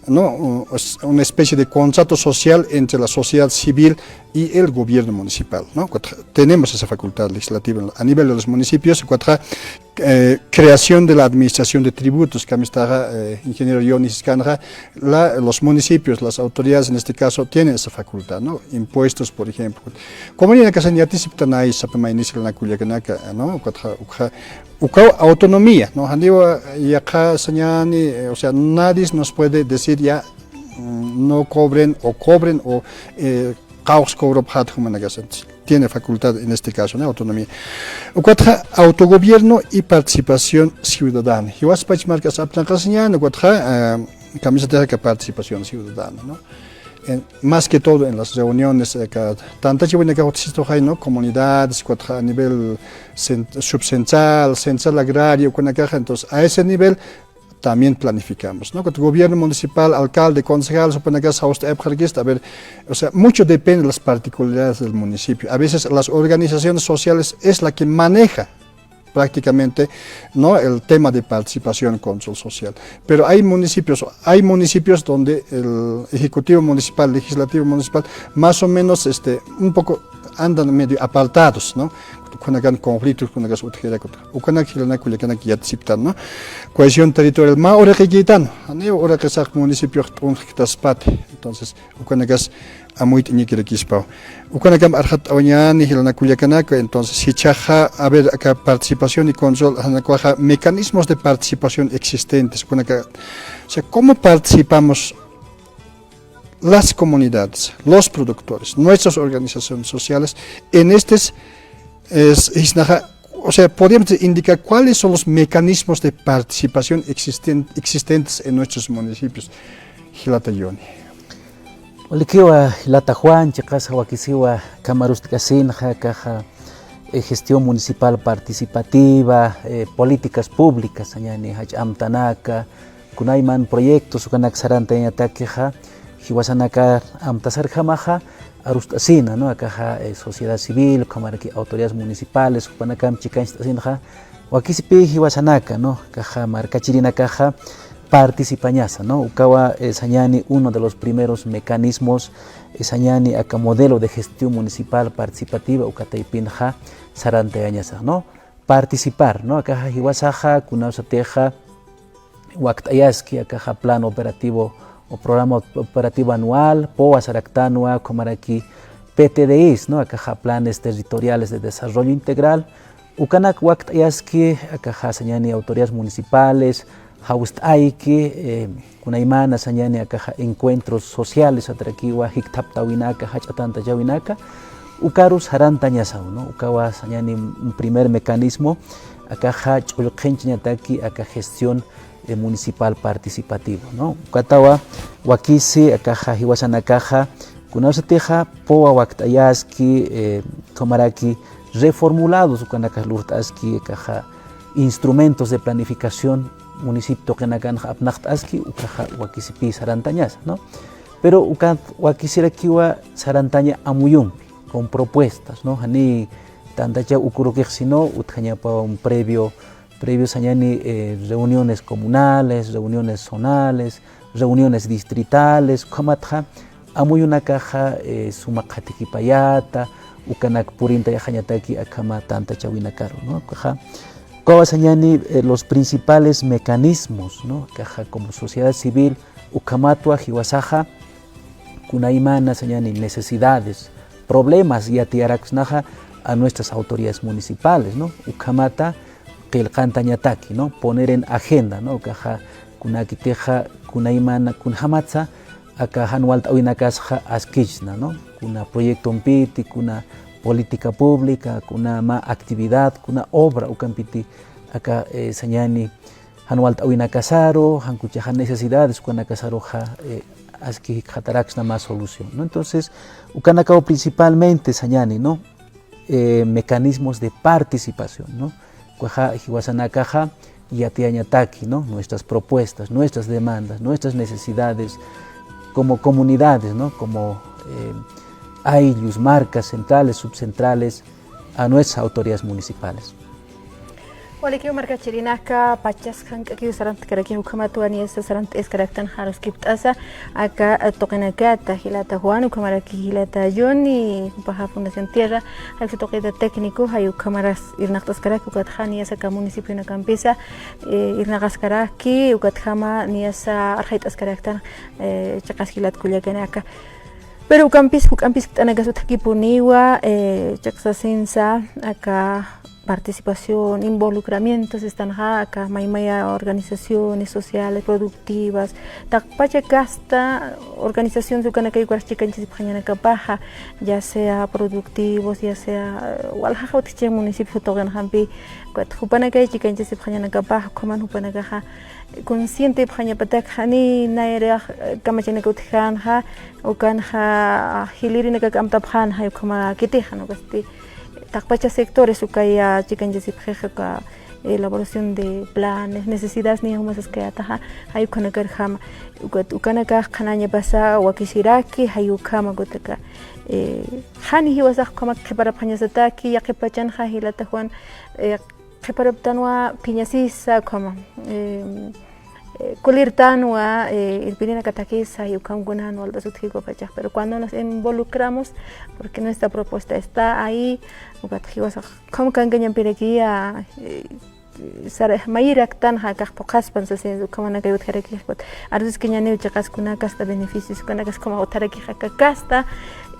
¿no? U-, es una especie de contrato social entre la sociedad civil y el gobierno municipal, ¿no? Ukatxa tenemos esa facultad legislativa a nivel de los municipios, ukatxa Eh, creación de la administración de tributos, kamistaxa, eh, ingeniero Johnny siskanxa, la, los municipios, las autoridades en este caso, tienen esa facultad, ¿no? Impuestos, por ejemplo. Comunidad que se yatisipanay, sape maynis jilanaka kullakanaka, ¿no? Ukatxa, ukxa, ukaw autonomía, ¿no? Janiwa yaqha sañani, eh, o sea, nadie nos puede decir ya, mm, no cobren o cobren o, eh, qawqs cobrop jat jumanakasantis. Tiene facultad en este caso, ¿no? Autonomía. Ukatxa autogobierno y participación ciudadana. Jiwaspach markas apnaqasiñan, ukatxa, eh, kamisatixa participación ciudadana, ¿no? En, más que todo en las reuniones, eh, ka-, tantachawinakax utjasistuxay, ¿no? Comunidades, ukatxa a nivel cen-, subcentral, central agrario, ukanakaxa, entonces a ese nivel también planificamos, ¿no? Gobierno municipal, alcalde, concejal, supone que es usted, a ver, o sea, mucho depende de las particularidades del municipio. A veces las organizaciones sociales es la que maneja prácticamente, ¿no? El tema de participación, control social. Pero hay municipios, hay municipios donde el ejecutivo municipal, legislativo municipal, más o menos, este, un poco andan medio apartados, ¿no? Kunakan conflictos, kunakas utjirakuta. Ukanak jilanaka kullakanaka yatisipanay, ¿no? Cohesión territorial, mä uraqikïtan, janiw uraqisax municipiox t'unxktaspati. Entonces, ukanakas amuyt'añakirakispaw. Ukanakam arxatt'awañäni jilanaka kullakanaka, entonces, jichhaxa, a ver, aka participación y control, janiw ukaxa mecanismos de participación existentes, ukanaka, o sea, ¿cómo participamos las comunidades, los productores, nuestras organizaciones sociales, en este es, es, isnaxa, o sea, podríamos indicar cuáles son los mecanismos de participación existen-, existentes en nuestros municipios. Jilata Johnny. Walikiwa, jilata Juan, chiqasa wakisiwa, kamarustkasinxa, kaxa, eh, gestión municipal participativa, eh, políticas públicas, sañani jach'a amtanaka, kunayman proyectos ukanak sarantayañatakixa, jiwasanakar amtasarjamaxa, arust'asina, ¿no? Akaxa, eh, sociedad civil, ukhamaraki autoridades municipales, jupanakam chikañcht'asinxa, wakisipi jiwasanaka, ¿no? Akaxa markachirinakaxa participañasa, ¿no? Ukawa, eh, sañani uno de los primeros mecanismos, eh, sañani aka modelo de gestión municipal participativa, uka taypinxa sarantayañasa, ¿no? Participar, ¿no? Akaxa jiwasaxa, kunawsatixa, wakt'ayaski, akaxa plan operativo o programa operativo anual, powa saraktanwa, ukhamaraki P T D Is, ¿no? Akaxa planes territoriales de desarrollo integral, ukanak wakt'ayaski, akaxa sañani autoridades municipales, jawst'ayki, eh, kunaymana sañani akaxa encuentros sociales, atrakiwa jikthaptawinaka, jach'a tantachawinaka, ukaru sarantañasaw, ¿no? Ukawa sañani un primer mecanismo, akaxa ch'ullqhinchañataki, aka gestión, eh, municipal participativo, ¿no? Ukatawa wakisi, akaxa jiwasanakaxa, kunawsatixa, powa wakt'ayaski, eh, ukhamaraki reformulados, ukanakax lurt'aski, akaxa instrumentos de planificación, municipio tuqinakanxa apnaqt'aski, ukaxa wakisipi sarantañasa, ¿no? Pero ukat wakisirakiwa sarantaña amuyumpi, con propuestas, ¿no? Jani tantachaw ukurukix, sino utjañapaw un previo, previo sañani, eh, reuniones comunales, reuniones zonales, reuniones distritales, ukhamatxa amuyunakaxa, eh, suma qhatikipayata, ukanak purintayaxañataki akhama tantachawinakaru, ¿no? Ukaxa, ukawa sañani, eh, los principales mecanismos, ¿no? Akaxa como sociedad civil, ukhamatwa jiwasaxa, kunaymana sañani necesidades, problemas yatiyaraksnaxa a nuestras autoridades municipales, ¿no? Ukhamata qillqantañataki, ¿no? Poner en agenda, ¿no? Akaxa kunakitixa, kunaymana, kunjamatsa, aka jan walt'awinakasxa askichna, ¿no? Kuna proyectompiti, kuna política pública, kuna mä actividad, kuna obra ukampiti, aka, eh, sañani, jan walt'awinakasaru, jan kuchaxa necesidades ukanakasaruxa, eh, aski jikxataraksna mä solución, ¿no? Entonces, ukanakaw principalmente sañani, ¿no? Eh, mecanismos de participación, ¿no? Ukaxa jiwasanakaxa yatiyañataki, ¿no? Nuestras propuestas, nuestras demandas, nuestras necesidades como comunidades, ¿no? Como, eh, ayllus, markas centrales, subcentrales, a nuestras autoridades municipales. Walikiw markachirinaka, pachas jank'akiw sarantkarakix ukhamatwa niyasa sarant'askaraktan jaruskipt'asa aka tuqinakata jilata Juan, ukhamaraki jilata Johnny, jupaxa Fundación Tierra, jayp'sa tuqita técnico, jay ukhamaras irnaqt'askaraki, ukatxa niyasa aka municipionakampisa irnaqaskaraki, ukatjama niyasa arxayt'askaraktan chiqas jilat kullakanaka. Pero ukampis, juk'ampis juk'anakas utjakipuniwa, chiqsasinsa aka participación, involucramiento sistanxa aka maymaya organizaciones sociales, productivas, taqpacha kasta organizaciones ukanakay ukarak chikanchasipxañanakapaxa, ya sea productivos, ya sea waljaxa utjchi municipio tuqinxampi, ukat jupanakay chikanchasipxañanakapaxa, ukhaman jupanakaxa conscientepxañapatak jani nayrix kamachanaka utjänxa, ukanxa jilïrinakak amtapxänxa, ukhama kitixa, ¿no? Ukasti taqpacha sectores ukaya chikanchasipxixa uka elaboración de planes, necesidades niya jumasaskayätaxa, jay ukhanakarjama. Ukat ukanakax qhanañapasa wakisiraki, jay ukhama ukataka jani jiwasax ukhamak qhiparapxañasataki, yaqhip pachanxa jilata Juan, qhiparaptanwa phiñasisa ukhama, kulirtanwa irpirinakatakisa, y ukham kunan walt'as utjikupachax, pero cuando nos involucramos, porque nuestra propuesta está ahí, ukat jiwasax ukham kankañampirakiya sara mayiraktanxa akax phuqhaspan sasin, ukhamanakay utjarakix, ukat aruskiñaniw chiqas kuna kasta beneficios ukanakas ukhama utjarakix aka kasta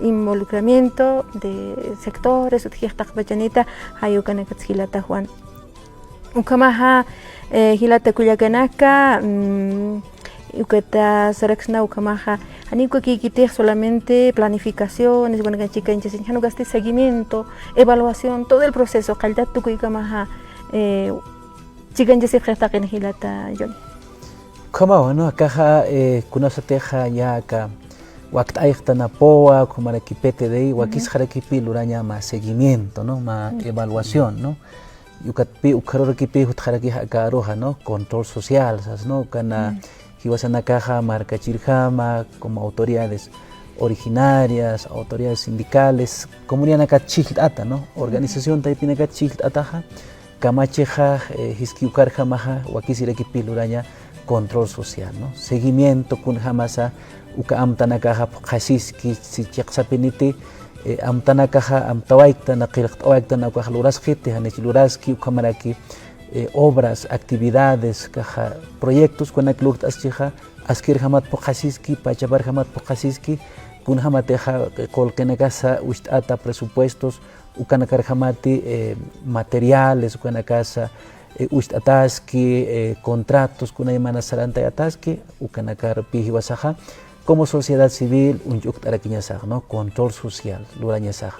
involucramiento de sectores utjix taqpachanita, jay ukanakats jilata Juan. Ukhamaxa jilata kullakanaka, ukata saraksna ukhamaxa, janiw uka kikitix solamente planificaciones, ukanakan chikanchasiñ, jan ukasti seguimiento, evaluación, todo el proceso qalltat tukuykamaxa chikanchasipxix taqin jilata Johnny. Ukhamawa, ¿no? Akaxa kunasatixa ya aka wakt'ayxtanapawa, ukhamaraki P T D I, wakisxarakipi luraña mä seguimiento, ¿no? Mä evaluación, ¿no? Ukatpï ukxarurakipï jutxarakix aka aruxa, ¿no? Control social sas, ¿no? Ukana jiwasanakaxa markachirjama como autoridades originarias, autoridades sindicales, comunidadnakat chhijllt'ata, ¿no? Organización taypinakat chhijllt'ataxa kamachixa, jiski ukarjamaxa wakisirakipï luraña control social, ¿no? Seguimiento, kunjamasa uka amtanakaxa phuqhasiski, si chiqsapiniti amtanakaxa amtawayktan, qillqt'awayktan ukax lurasxiti, janich luraski, ukhamaraki obras, actividades, akaxa proyectos ukanak lurt'aschixa askirjamat phuqhasiski, pachaparjamat phuqhasiski, kunjamatixa qullqinakasa ucht'ata presupuestos, ukanakarjamati materiales ukanakasa ucht'ataski, contratos kunaymanas sarantayataski, ukanakarpï jiwasaxa como sociedad civil uñch'ukt'arakiñasax, ¿no? Control social lurañasaxa.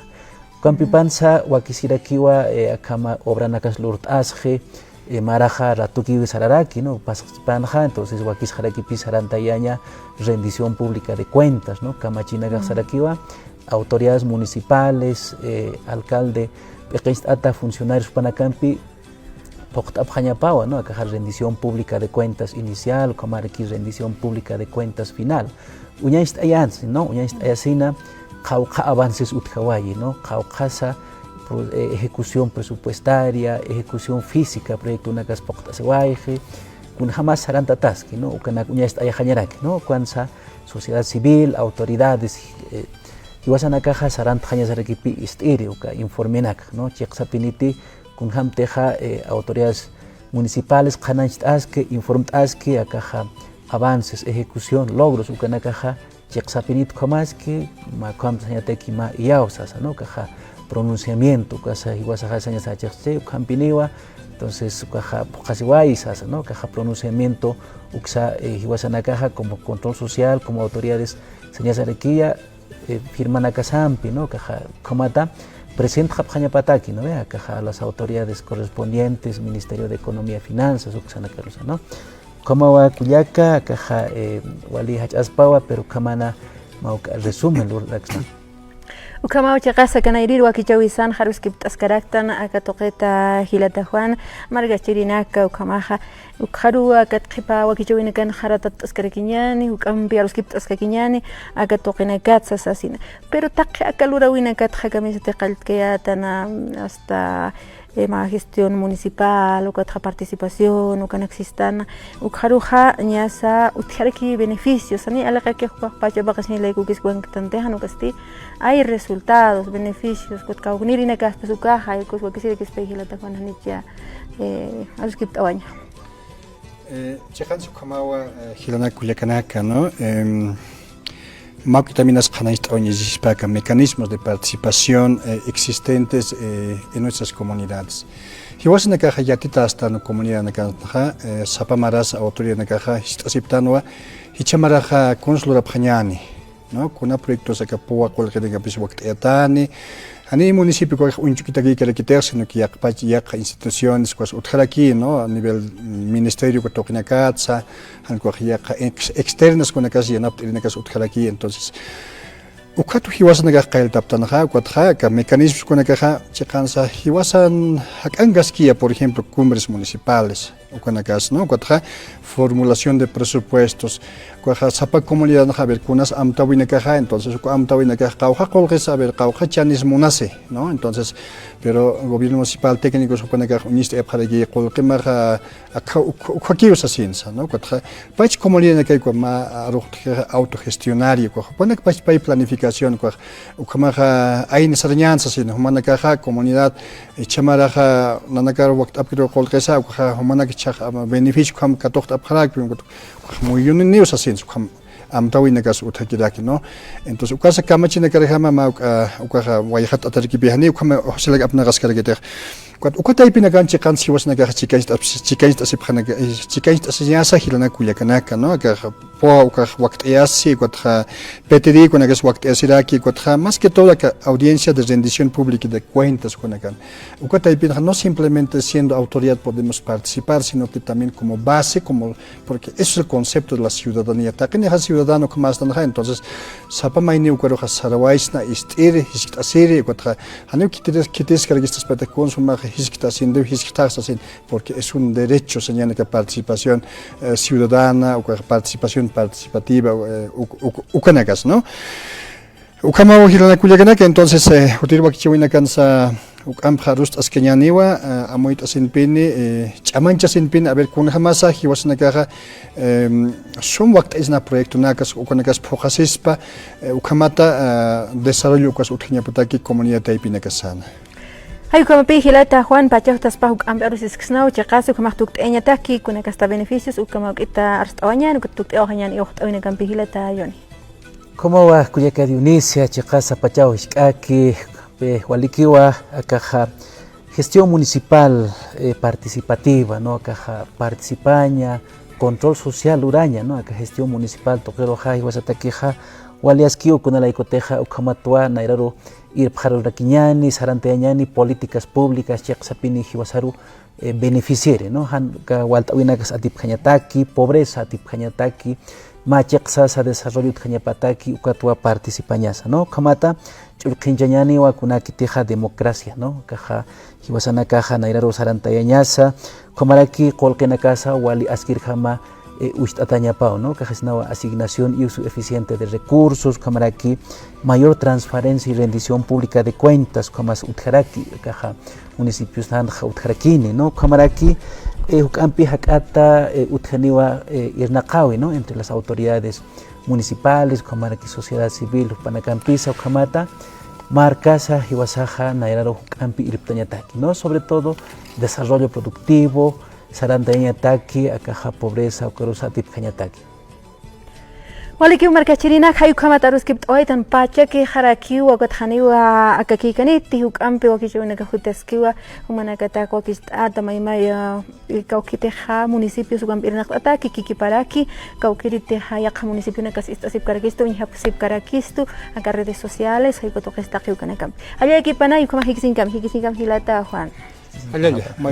Ukampipansa wakisirakiwa akhama obranakas lurt'asxi, maraxa ratukiw sararaki, ¿no? Pasxpanxa, entonces wakisxarakipï sarantayaña rendición pública de cuentas, ¿no? Kamachinakax sarakiwa autoridades municipales, alcalde, p'iqincht'ata funcionarios jupanakampi phuqt'apxañapawa, ¿no? Akaxa rendición pública de cuentas inicial, ukhamaraki rendición pública de cuentas final. Uñacht'ayansi, ¿no? Uñacht'ayasina qhawqha avances utjawayi, ¿no? Qhawqhasa ejecución presupuestaria, ejecución física, proyectonakas phuqt'asiwayxi, kunjamas sarantataski, ¿no? Ukanak uñacht'ayaxañaraki, ¿no? Ukansa sociedad civil, autoridades, jiwasanakaxa sarantxañasarakipï ist'iri uka informenaka, ¿no? Chiqsapiniti kunjamtixa autoridades municipales qhanañcht'aski, informt'aski akaxa avances, ejecución, logros ukanakaxa chiqsapinit ukhamaski, mä ukhamp sañataki mä iyaw sasa, ¿no? Akaxa pronunciamiento, ukasa jiwasaxa sañasa chiqsti, ukhampiniwa, entonces ukaxa phuqhasiwayi sasa, ¿no? Akaxa pronunciamiento uksa jiwasanakaxa como control social, como autoridades sañasarakiya firmanakasampi, ¿no? Akaxa ukhamata presentxapxañapataki, ¿no ve? Akaxa a las autoridades correspondientes, Ministerio de Economía y Finanzas, uksanakarusa, ¿no? Ukhamawa kullaka, akaxa wali jach'aspawa, pero ukhamana mä uka resumen luraraksna. Ukhamaw chiqasa kanayrir wakichäwisan jaruskipt'askaraktan aka tuqita jilata Juan, markachirinaka ukhamaxa ukxaruw akat qhipa wakichäwinakan jaratat'askarakiñäni, juk'ampi aruskipt'askakiñäni aka tuqinakat sasasina. Pero taqi aka luräwinakatxa kamisati qalltkayätana hasta eh, mä gestión municipal, ukatxa participación, ukanak sistan, ukxaruxa ñasa utjaraki beneficios, jani aliqakix ukax pachapaqasnilaykukis wanktanti, jan ukasti hay resultados, beneficios, ukat kawknirinakaspas ukaxa, ukas wakisirakispa jilata Juan janicha, eh, aruskipt'awaña. Eh, chiqansi ukhamawa, eh, jilanak kullakanaka, ¿no? Em, mä juk'it también qhanañcht'awañasispa aka mecanismos de participación, eh, existentes, eh, en nuestras comunidades. Jiwasanakaxa yatitastan comunidadnakanxa, eh, sapa marasa autoridadnakaxa jiskt'asiptanwa, jichha maraxa kuns lurapxañäni, ¿no? Kuna proyectos aka puwa qullqinakapis wakt'ayatani. Jani municipio ukax uñch'ukitakirakitix, sino que yaqpach, yaqha instituciones ukas utjaraki, ¿no? A nivel ministerio uka tuqinakatsa, jan ukax yaqha ex-, externas kunakas yanapt'irinakas utjaraki. Entonces, ukhat jiwasanakax qaylltaptanxa, ukatxa aka mecanismos kunakaxa chiqansa jiwasan jak'ankaskiya, por ejemplo, cumbres municipales. Ukanakas, ¿no? Ukatxa formulación de presupuestos. Ukaxa sapa comunidadnaxa, a ver, kunas amtäwinakaxa, entonces uka amtäwinakax qawqha qullqisa, a ver, qawqha chanis munasi, ¿no? Entonces, pero gobierno municipal técnicos ukanakax uñist'ayapxaraki qullqimaxa, akha, uk-, ukhakiw sasinsa, ¿no? Ukatxa pach comunidadnakay uka mä aruxt'kixa autogestionario, ukax jupanak pach pay planificación, ukax ukhamaxa ayni sarañän sasin, jumanakaxa comunidad, eh, jichha maraxa nanakar wakt'apkiru qullqisa, ukaxa jumanak jichhax, ama, beneficio ukham katuqt'apxarakpi, ukax muyuniniw sasinsa, ukham amtäwinakas utjakiraki, ¿no? Entonces, ukasa kamachinakarjama mä, uka, ukaxa wayxat atarkipi jani, ukham usilak apnaqaskarakitix. Ukat, uka taypinakan chiqansi jiwasanakaxa chikañcht'as-, chikañcht'asipxanaka, eh, chikañcht'asiñasa jilanak kullakanaka, ¿no? Akaxa puwa ukax wakt'ayasi, ukatxa P T D kunakas wakt'ayasiraki, ukatxa más que todo aka audiencia de rendición pública de cuentas kunakan. Uka taypinxa no simplemente siendo autoridad podemos participar, sino que también como base, como, porque eso es el concepto de la ciudadanía. Taqinixa ciudadano ukhamästanxa, entonces, sapa mayniw ukaruxa sarawaysna, ist'iri, jiskt'asiri, ukatxa, janiw khitis-, khitiskarakistaspa, kuns jumax jiskt'asindiw, jiskt'asasin, porque es un derecho, sañäni aka participación, eh, ciudadana, uka participación participativa, eh, uk-, uk-, ukanakas, ¿no? Ukhamaw jilanak kullakanaka, entonces, eh, jutir wakichäwinakansa juk'ampxa arustaskañäniwa, eh, amuyt'asinpini, eh, ch'amanchasinpini, a ver, kunjamasa jiwasanakaxa, em, sum wakt'aysna proyectonakas, ukanakas phuqasispa, eh, ukhamata, eh, desarrollo ukas utjañapataki comunidad taypinakasana. Jay ukhamapï jilata Juan, pachaw taspa juk'ampi arusiskisnaw, chiqas ukhamax tukt'ayañataki, kunakasta beneficios, ukhamaw juk'ita arst'awañän, ukat tukt'ayawañän, uñt'awinakampi jilata Johnny. Ukhamawa kullaka Dionisia, chiqasa pachaw jisk'aki, pe walikiwa, akaxa gestión municipal, eh, participativa, ¿no? Akaxa participaña, control social luraña, ¿no? Aka gestión municipal tuqiruxa jiwasatakixa, wali askiw kunalaykutixa, ukhamatwa nayraru irpxarurakiñäni, sarantayañäni políticas públicas chiqsapini jiwasaru, eh, beneficieri, ¿no? Jan uka walt'äwinakas atipjañataki, pobreza atipjañataki, mä chiqsasa desarrollo utjañapataki, ukatwa participañasa, ¿no? Ukhamata ch'ullqhinchañäniwa kunakitixa democracia, ¿no? Akaxa jiwasanakaxa nayraru sarantayañasa, ukhamaraki qullqinakasa wali askirjama, eh, uñt'atañapaw, ¿no? Akaxa sisnawa asignación y uso eficiente de recursos, ukhamaraki mayor transparencia y rendición pública de cuentas, ukhamas utjaraki, akaxa municipios nanxa utjarakini, ¿no? Ukhamaraki, eh, juk'ampi jak'ata, eh, utjaniwa, eh, irnaqäwi, ¿no? Entre las autoridades municipales, ukhamaraki sociedad civil, jupanakampisa, ukhamata, markasa, jiwasaxa, nayraru juk'ampi irptañataki, ¿no? Sobre todo, desarrollo productivo, sarantayañataki, akaxa pobreza, ukarusa atipjañataki. Walikiw markachirina, jay ukhamat aruskipt'awaytan pachakixarakiwa, ukat janiwa akakïkaniti, juk'ampi wakichäwinakax jutaskiwa, jumanakatak wakicht'ata maymaya, eh, kawkitixa municipios ukampi irnaqt'ataki, kikiparaki, kawkiritixa yaqha municipionakas ist'asipkarakistu, uñjapkasipkarakistu, aka redes sociales, jay uka tuqis taqi ukanakampi. Jallallakipana, ukhamax jikisiñkam, jikisiñkam jilata Juan. Jallalla.